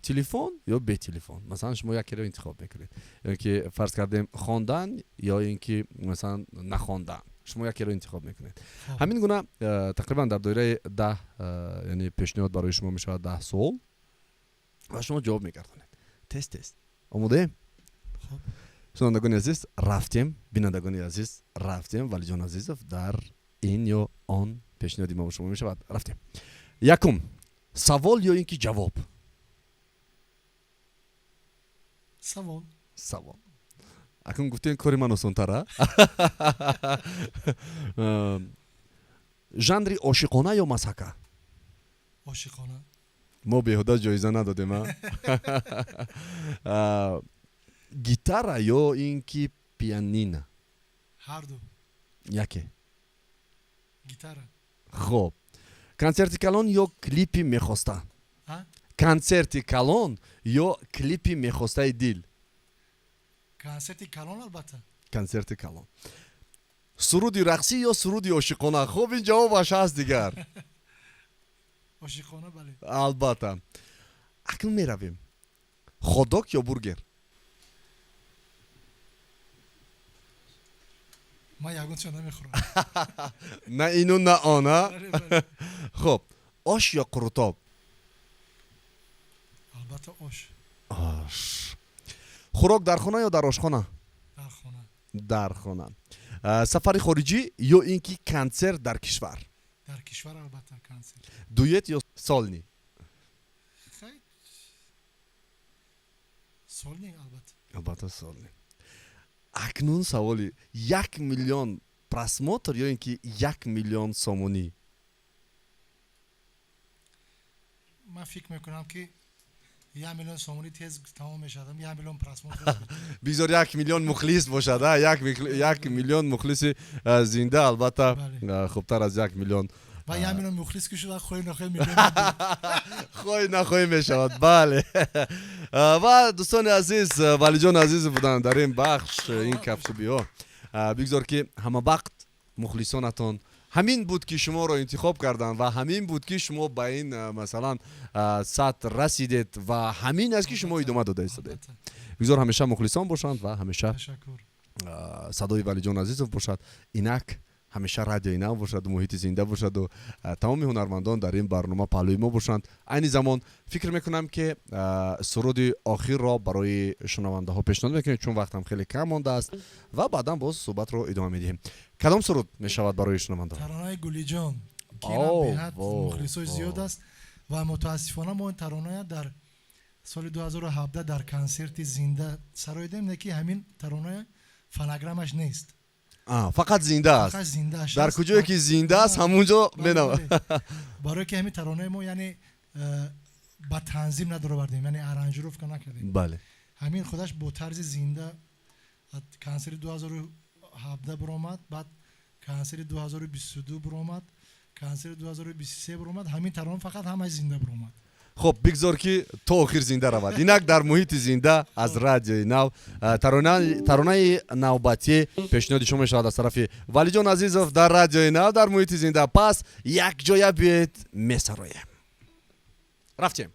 телефон ё бетелефон, масалан, шумо якеро интихоб мекунед, ё ки, фарз кардем, хондан ё ин ки, масалан, нахондан, шумо якеро интихоб мекунед. Ҳамин гуна, тақрибан дар доираи 10, яъне, пешниҳод барои шумо мешавад 10 суол ва шумо ҷавоб мегардонед тез тез. Омодаем, шунавандагони азиз? Рафтем. Бинандагони азиз, рафтем. Валиҷон Азизов дар ин ё он пешниҳоди мо шумо мешавад. Рафтем. Якум савол ё ин ки ҷавоб? Савол. Савол. Акун гуфтем, кори ман осонтар. Жанри ошиқона ё масхака? Ошиқона. Мо беҳуда ҷоиза надодем. Гитара ё ин ки пианина? Ҳарду. Яке. Гитара. Хоб, консерти калон ё клипи мехоста? Консерти калон ё клипи мехостаи дил? Консерти калон, албатта. Консерти калон. Суруди рақсӣ ё суруди ошиқона? Хуб, ин ҷавобаш ҳаст дигар. Ошиқона, бале. Албатта. Акнун меравем: хот-дог ё бургер? Ман ягонча намехӯрам. На ину, на она. Хуб, ош ё қурутоб? Албатта, ош. Ош. Хӯрок дар хона ё дар ошхона? Дар хона. Дар хона. Сафари хориҷӣ ё ин ки консерт дар кишвар? Дар кишвар, албатта, консерт. Дуэт ё сольный? Хай, сольный, албатта. Албатта, сольный. Акнун саволи: 1 миллион просмотр ё ин ки 1 миллион сомонӣ? Ман фикр мекунам, ки 1 миллион сомонӣ тез тамом мешавад, 1 миллион просмотр. Бигзор 1 миллион мухлис бошад. 1 миллион мухлиси зинда, албатта, хубтар аз 1 миллион. Ва 1 миллион мухлис ки шуда, хоҳӣ нахоҳӣ миллион. Хоҳӣ нахоҳӣ мешавад, бале. Ва дӯстони азиз, Валиҷон Азизов буданд дар ин бахш, ин кафкӯбиҳо. Бигзор, ки ҳама вақт мухлисонатон Ҳамин буд, ки шуморо интихоб карданд, ва ҳамин буд, ки шумо ба ин, масалан, сатҳ расидед, ва ҳамин аст, ки шумо идома дода истодед. Бигзор ҳамеша мухлисон бошанд ва ҳамеша садои Валиҷон Азизов бошад. Инак ҳамеша Радиои Нав бошад, муҳити зинда бошаду тамоми ҳунармандон дар ин барнома паҳлӯи мо бошанд. Айни замон фикр мекунам, ки суруди охирро барои шунавандаҳо пешниҳод мекунем, чун вақтам хеле кам мондааст, ва баъдан боз суҳбатро идома медиҳем. Кадом суруд мешавад барои шунавандаҳо? Таронаи Гулиҷон, ки беҳад мухлисои зиёд аст, ва мутаассифона мо ин тароная дар соли 2017 дар консерти зинда сароидем, не ки ҳамин тароная фонограммаш нест. Фақат зинда аст. Дар куҷое ки зинда аст, ҳамунҷо менавад. Барое ки ҳамин таронаи мо, яъне, ба танзим надоровардем, яъне аранжировка накардем. Ҳамин худаш бо тарзи зинда консерти 2017 биромад, баъд консерти 2022 биромад, консерти 2023 биромад. Ҳамин тарона фақат ҳамаи зинда биромад. Хуб, бигзор, ки то охир зинда равад. Инак дар муҳити зинда аз Радиои Нав таронаи навбатӣ пешниҳоди шумо мешавад аз тарафи Валиҷон Азизов дар Радиои Нав, дар муҳити зинда. Пас якҷоя биёед, месароем. Рафтем.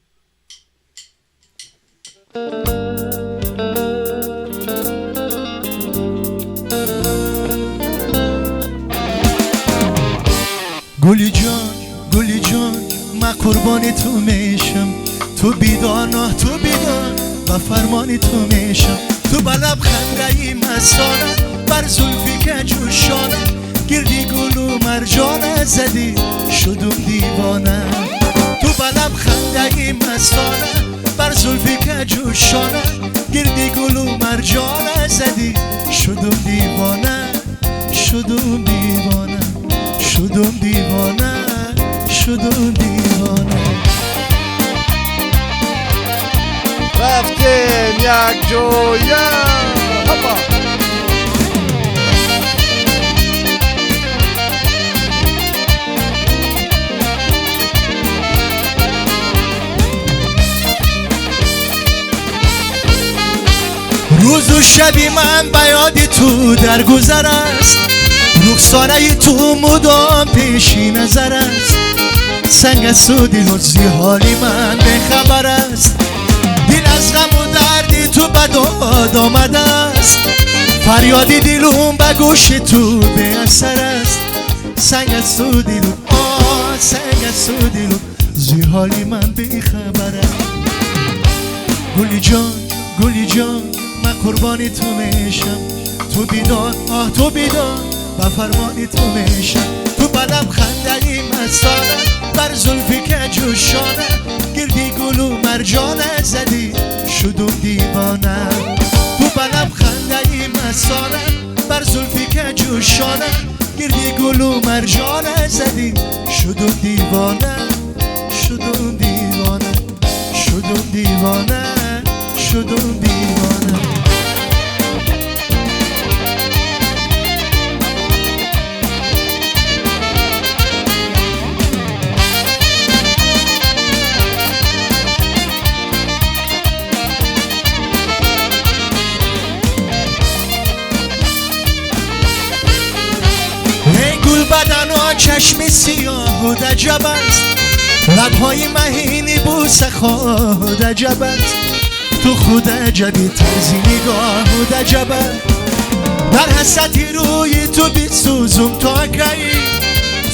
Гулиҷон, Гулиҷон, ман қурбони ту мешам. Ту бидон, ту бидон, ба фармони ту мешам. Ту ба лаб хандаи мастона, бар зулфи каҷушона, гирди гулу марҷона задӣ, шудум девона. Ту ба лаб хандаи мастона, бар зулфи каҷушона, гирди гулу марҷона задӣ, шудум девона, шудум девона, шудум девона, шудум девона. Рафтем якҷоя. Ҳопа! Рӯзу шаби ман ба ёди ту дар гузар аст, рухсораи ту мудом пеши назар аст. Санг асту дилу зи ҳоли ман бехабар аст, дил аз ғаму дарди ту ба дод омадааст. Фарёди дилум ба гӯши ту беасар аст. Санг асту дилу, санг асту дилу зи ҳоли ман бехабар аст. Гулиҷон, Гулиҷон, ман қурбони ту мешам. Ту бидон, оҳ, ту бидон, ба фармони ту мешам. Ту ба лаб хандаи мастона, бар зулфи каҷушона, гирди гулу марҷона задӣ, шудум девона. Ту ба лаб хандаи мастона, бар зулфи каҷушона, гирди гулу марҷона задӣ, шудум девона, шудум девона, шудум девона, шудум девона. Чашми сиёҳу аҷаб аст, лабҳои маҳини бӯсахоҳу аҷаб аст. Ту худ аҷаби, тарзи нигоҳу аҷаб аст. Дар ҳасрати рӯи ту бисӯзум то кай,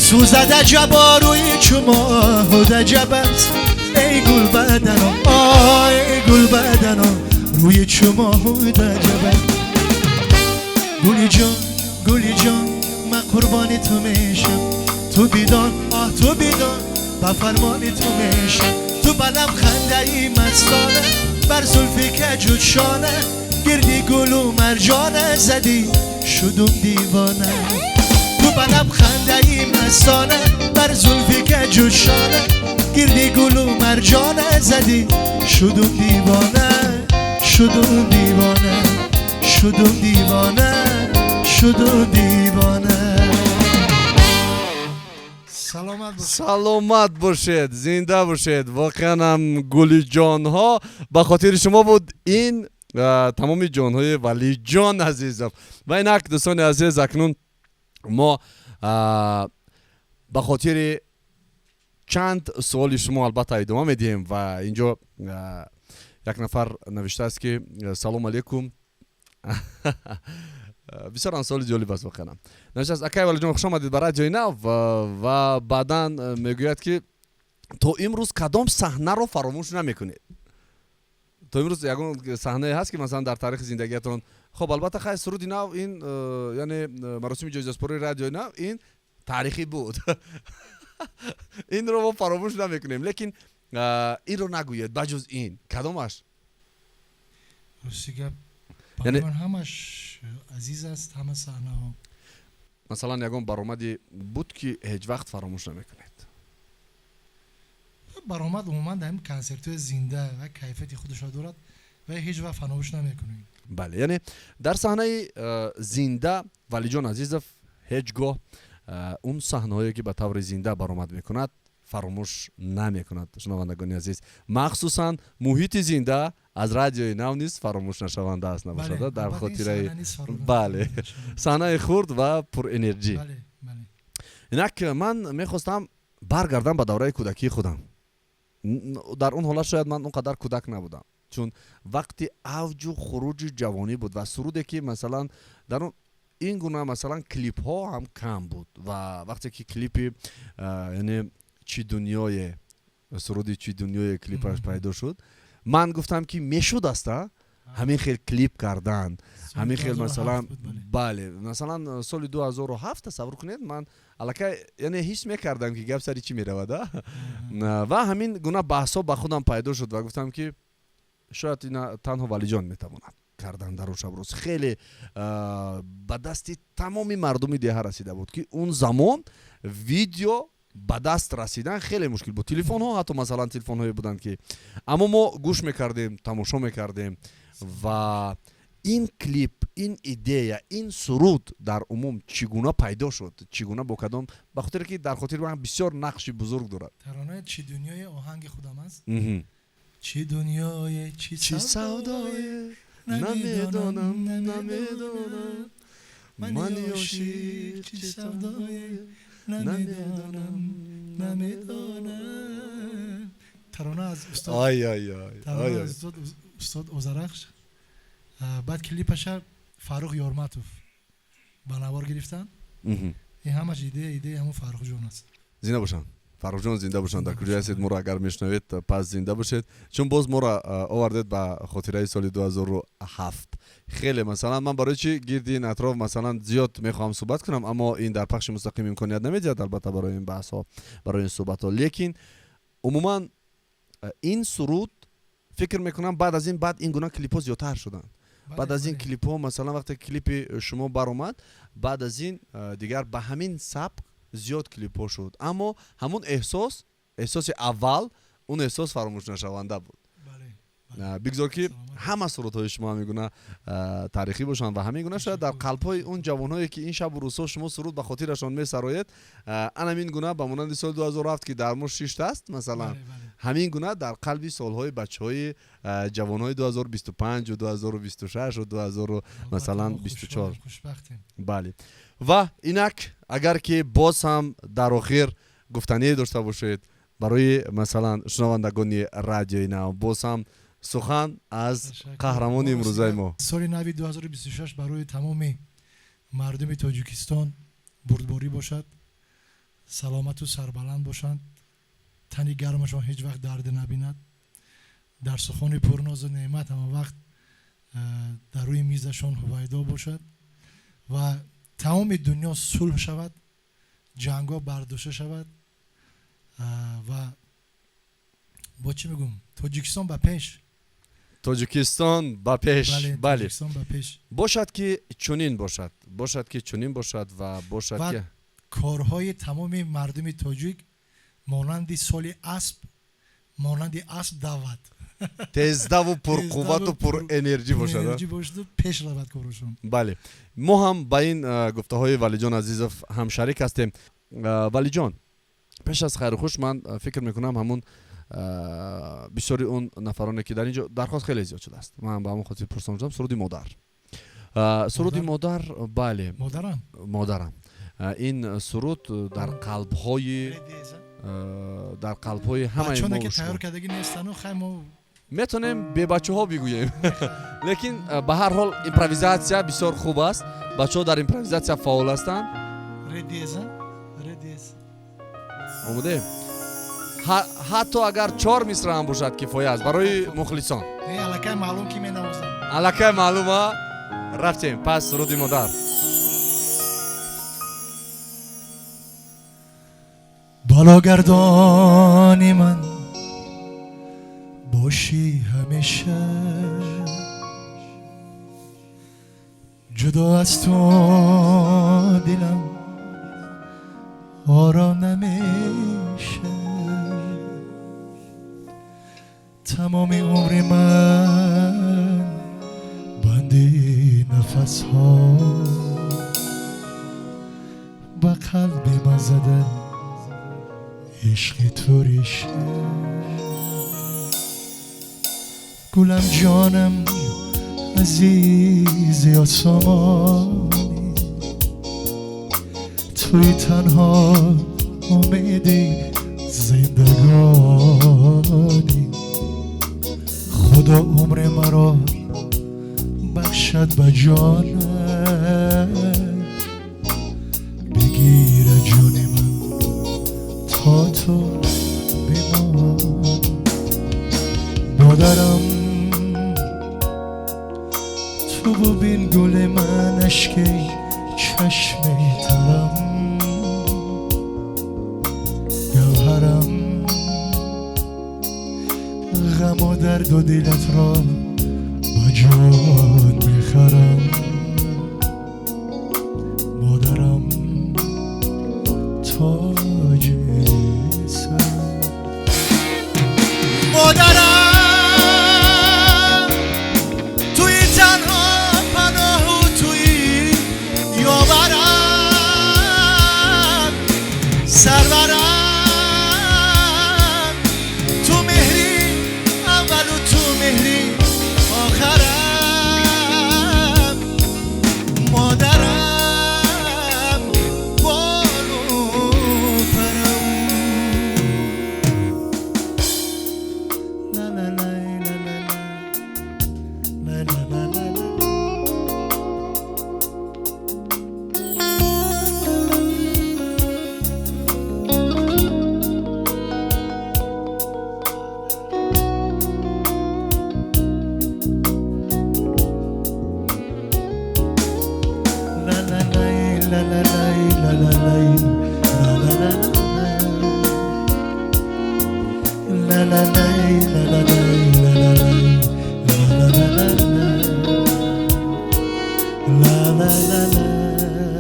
сӯзад аҷабо рӯи чу моҳу аҷаб аст. Эй гулбадано, эй гулбадано, рӯи чу моҳу аҷаб аст. Гулиҷон, Гулиҷон, ман қурбони ту мешам. Ту бидон, оҳ, ту бидон, ба фармони ту мешам. Ту ба лаб хандаи мастона, бар зулфи каҷушона, гирди гулу марҷона задӣ, шудум девона. Ту ба лаб хандаи мастона, бар зулфи каҷушона, гирди гулу марҷона задӣ, шудум девона, шудум девона, шудум девона, шудум девона. Саломат бошед, зинда бошед. Воқеан ҳам гулиҷонҳо ба хотири шумо буд ин тамоми ҷонҳои Валиҷон Азизов. Ва инак, дӯстони азиз, акнун мо Ба хотири чанд суоли шумо албатта идома медиҳем ва инҷо як нафар навиштааст, ки салом алейкум. Бисёр суоли ҷолиб аст воқеан. Навиштааст: акай Валиҷон, хуш омадед ба Радиои Нав. Ва баъдан мегӯяд, ки то имрӯз кадом саҳнаро фаромӯш намекунед? То имрӯз ягон саҳнае ҳаст, ки масалан дар таърихи зиндагиятон? Хоб, албатта, хай, суруди нав ин, яъне маросими ҷоизаспории Радиои Нав ин таърихӣ буд, инро мо фаромӯш намекунем, лекин инро нагӯед, ба ҷуз ин кадомаш? Рости гап, барои ман ҳамаш азиз аст, ҳама саҳнаҳо. Масалан, ягон баромаде буд, ки ҳеҷ вақт фаромӯш намекунед? Баромад умуман дар ҳамин консертҳои зинда ва кайфияти худашро дорад ва ҳеҷ вақт фаромӯш намекунем. Бале, яъне дар саҳнаи зинда Валиҷон Азизов ҳеҷ гоҳ он саҳнаҳое, ки ба таври зинда баромад мекунад, фаромӯш намекунад. Шунавандагони азиз, махсусан муҳити зинда аз Радиои Нав низ фаромӯш нашаванда аст, набошад, дар хотираи, бале, саҳнаи хурд ва пурэнерҷӣ. Инак ман мехостам баргардам ба давраи кӯдакии худам. Дар он ҳолат шояд ман он қадар кӯдак набудам, чун вақти авҷу хуруҷи ҷавонӣ буд ва суруде, ки масалан дар он ин гуна масалан клипҳо ҳам кам буд. Ва вақте ки клипи, яъне «Чӣ дунёе», суруди «Чӣ дунёе» клипаш пайдо шуд, ман гуфтам, ки мешуд аста ҳамин хел клип кардан, ҳамин хел масалан, бале, масалан соли 2007 тасаввур кунед, ман аллакай, яъне, ҳис мекардам, ки гап сари чӣ меравад, ва ҳамин гуна баҳсҳо ба худам пайдо шуд ва гуфтам, ки шояд ина танҳо Валиҷон метавонад кардан. Дар он шабрӯз хеле ба дасти тамоми мардуми деҳа расида буд, ки он замон видео ба даст расидан хеле мушкил буд. Телефонҳо ҳатто масалан телефонҳое буданд, ки аммо мо гӯш мекардем, тамошо мекардем. Ва ин клип, ин идея, ин суруд дар умум чӣ гуна пайдо шуд, чӣ гуна, бо кадом, ба хотире ки дар хотири ман бисёр нақши бузург дорад. Таронаи «Чӣ дунёе» оҳанги худам аст. Чӣ дунёе, чӣ савдое, намедонам, намедонам, мани ошиқ чӣ савдое, намедонам, намедонам. Тарона аз устод ай ай ай. Устод Озарахш. Баъд клипаша Фаррух Ёрматов ба навор гирифтанд. Ин ҳамаш идеяи ҳамон Фаррухҷон аст. Зинда бошанд, Фаррухҷон, зинда бошанд. Дар куҷое ҳастед, моро агар мешунавед, пас зинда бошед, чун боз моро овардед ба хотираи соли 2007. Хеле масалан ман барои чӣ гирди ин атроф масалан зиёд мехоҳам суҳбат кунам, аммо ин дар пахши мустақим имконият намедиҳад, албатта, барои ин баҳсҳо, барои ин суҳбатҳо. Лекин умуман ин суруд, фикр мекунам, баъд аз ин баъд ин гуна клипҳо зиёдтар шуданд. Баъд аз ин клипҳо, масалан, вақте клипи шумо баромад, баъд аз ин дигар ба ҳамин сабк зиёд клипҳо шуд, аммо ҳамон эҳсос, эҳсоси аввал, он эҳсос фаромӯшнашаванда буд. Бигзор, ки ҳама сурудҳои шумо ҳамин гуна таърихӣ бошанд ва ҳамин гуна шояд дар қалбҳои он ҷавонҳое, ки ин шабу рӯзҳо шумо суруд ба хотирашон месароед, анамин гуна ба монанди соли 2007, ки дар мо шиштааст, масалан, ҳамин гуна дар қалби солҳои бачаҳои ҷавонҳои 2025 2026 2000 масалан 24. Бале, ва инак агар ки боз ҳам дар охир гуфтание дошта бошед барои масалан шунавандагони Радиои Нав, боз ҳам сухан аз қаҳрамони имрӯзаи мо. Соли нави 2026 барои тамоми мардуми Тоҷикистон бурдборӣ бошад, саломату сарбаланд бошанд, тани гармашон ҳеҷ вақт дарде набинад, дарсухони пурнозу неъмат ҳама вақт дар рӯи мизашон ҳувайдо бошад ва тамоми дунё сулҳ шавад, ҷангҳо бардошта шавад. Ва бо чӣ мегӯм, Тоҷикистон ба пеш! Тоҷикистон ба пеш, бале. Тоҷикистон ба пеш! Бошад, ки чунин бошад, бошад, ки чунин бошад ва бошад ки корҳои тамоми мардуми тоҷик монанди соли асп, монанди асп давад. Тездаву пурқуввату пурэнерҷӣ бошад. Энерҷӣ бошаду пеш равад корашон. Бале, мо ҳам ба ин гуфтаҳои Валиҷон Азизов ҳамшарик ҳастем. Валиҷон, пеш аз хайрухуш ман фикр мекунам, ҳамун бисёри он нафароне, ки дар ин ҷо дархост хеле зиёд шудааст, ман ба ҳамон хотир пурсон шудам, суруди «Модар», суруди «Модар», бале. Модарам. Модарам. Ин суруд дар қалбҳои ҳамаи мо ки тайёр кардагӣ нестану хай мо метонем бебачаҳо бигӯем. Лекин ба ҳар ҳол импровизатсия бисёр хуб аст. Бачаҳо дар импровизатсия фаъол ҳастанд. Омодаем? Ҳатто агар 4 мисра ҳам бошад кифоя аст барои мухлисон. Аллакай маълум ки менавозам. Аллакай маълума. Рафтем пас суруди модар. Балогардони ман бошӣ ҳамеша, ҷудо аз ту дилам ором намеша. Тамоми умри ман банди нафасҳо ба қалби ман зада ишқи ту реша. Гулам ҷонам азизи осомонӣ, туи танҳо умеди зиндагонӣ. Худо умри маро бахшад ба ҷонат, бигирад ҷони ман то ту бимон. Модарам ту бубин гули ман ашки чашми тарам, гавҳарам ғаму дарду дилатро ба ҷон мехарам. Модарам тоҷи сар, модарам туи танҳо паноҳу туи ёварам, сарварам. Ту меҳри аввалу ту меҳри охарам, модарам болу парам. ла ла ла ла ла ла ла ла ла. La la la la la la la la la la la la la la la.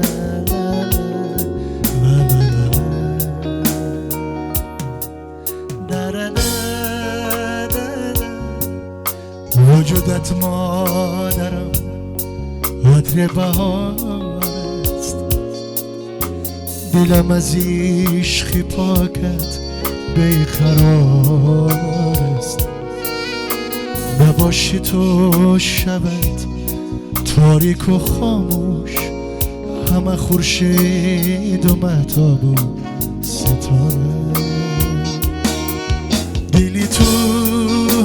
وجودت مادرم عطر بهار است، دلم از عشق پاکت بیقرار است. نباشی تو شود تاریک و خاموش، همه خورشید و مهتاب و ستاره. دلی تو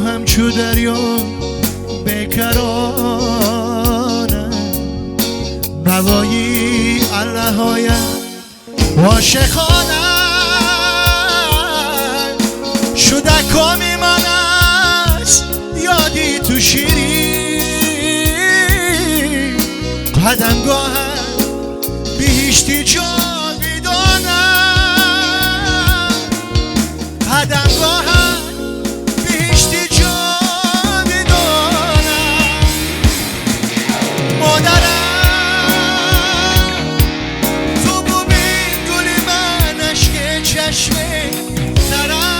همچو دریا بیکرانه، نوایی الله عاشقانه شده کامی من است یادی تو شیرین. قدمگاهم بهشتی جاویدانه، قدمگاهم بهشتی جاویدانه. مادرم چشم ترم،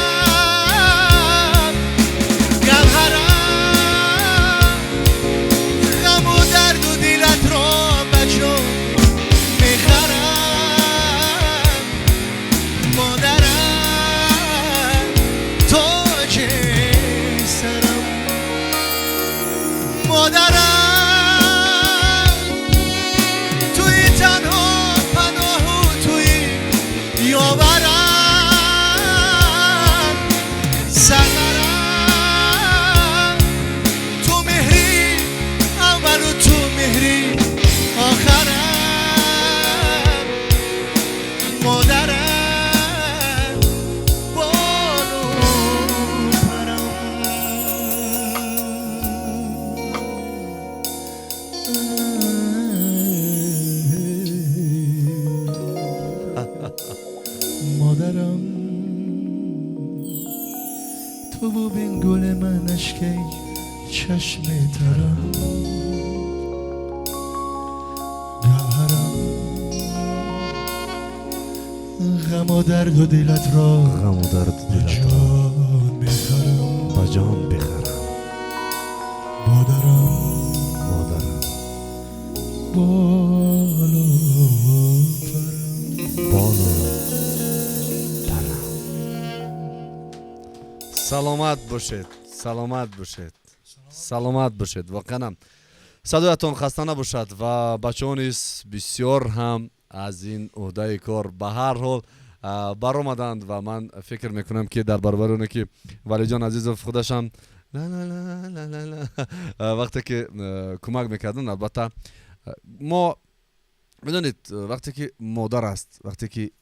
گوهرم، غم و درد و دلت را به جان Ту бубин гули ман ашки чашми тарам, гавҳарам, ғаму дарду дилат ро, ғаму дарду ба дилат ро ҷон бихарам, ба ҷон бихарам, модарам, модарам, болу парам, болу парам. Саломат бошед, саломат бошед, саломат бошед. Воқеан садоятон хаста набошад ва бачаҳо низ бисёр ҳам аз ин уҳдаи кор ба ҳар ҳол баромаданд ва ман фикр мекунам, ки дар баробари оне ки Валиҷон Азизов худашам вақте ки кӯмак мекарданд, албатта мо медонед, вақте ки модар аст, вақте ки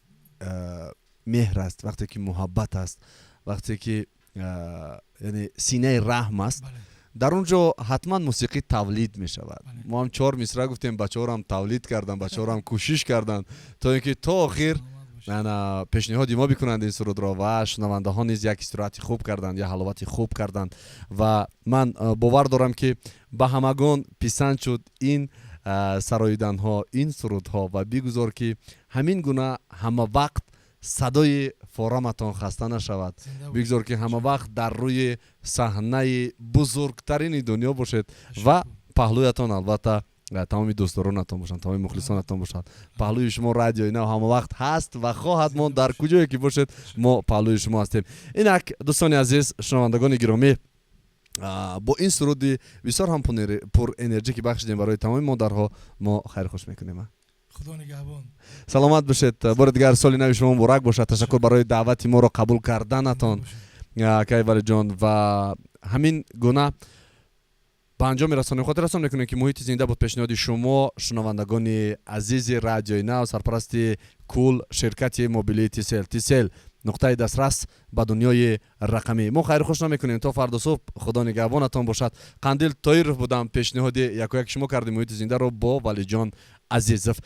меҳр аст, вақте ки муҳаббат аст, вақте ки яъне синаи раҳм аст, дар он ҷо ҳатман мусиқӣ тавлид мешавад. Мо ҳам чор мисра гуфтем, бачаҳоро тавлид карданд, бачаҳоро кӯшиш карданд, то ин ки то охир ана пешниҳоди мо бикунанд ин сурудро ва шунавандаҳо низ як истироҳати хуб карданд, як ҳаловати хуб карданд. Ва ман бовар дорам, ки ба ҳамагон писанд шуд ин сароиданҳо, ин сурудҳо. Ва бигузор, ки ҳамин гуна ҳама вақт садои фораматон хаста нашавад, бигзор, ки ҳама вақт дар рӯи саҳнаи бузургтарини дунё бошед ва паҳлӯятон албатта тамоми дӯстдоронатон бошанд, тамоми мухлисонатон бошанд. Паҳлӯи шумо Радиои Нав ҳама вақт ҳаст ва хоҳад монд. Дар куҷое ки бошед, мо паҳлӯи шумо ҳастем. Инак, дӯстони азиз, шунавандагони гиромӣ, бо ин суруди бисёр ҳам пурэнерҷӣ, ки бахшидем барои тамоми модарҳо, мо хайрхуш мекунем. Худо нигаҳбон. Саломат бошед. Бори дигар соли нави шумо муборак бошад. Ташаккур барои даъвати моро қабул карданатон, акай Валиҷон. Ва ҳамин гуна ба анҷом мерасонем. Хотиррасон мекунем, ки Муҳити зинда буд пешниҳоди шумо, шунавандагони азизи Радиои Нав. Сарпарасти кул ширкати мобилии Тисел. Тисел — нуқтаи дастрас ба дунёи рақамӣ. Мо хайрхуш намекунем то фардо субҳ. Худо нигаҳбонатон бошад. Қандил Тоиров будам, пешниҳоди якояки шумо кардем Муҳити зиндаро бо Валиҷон Азизов.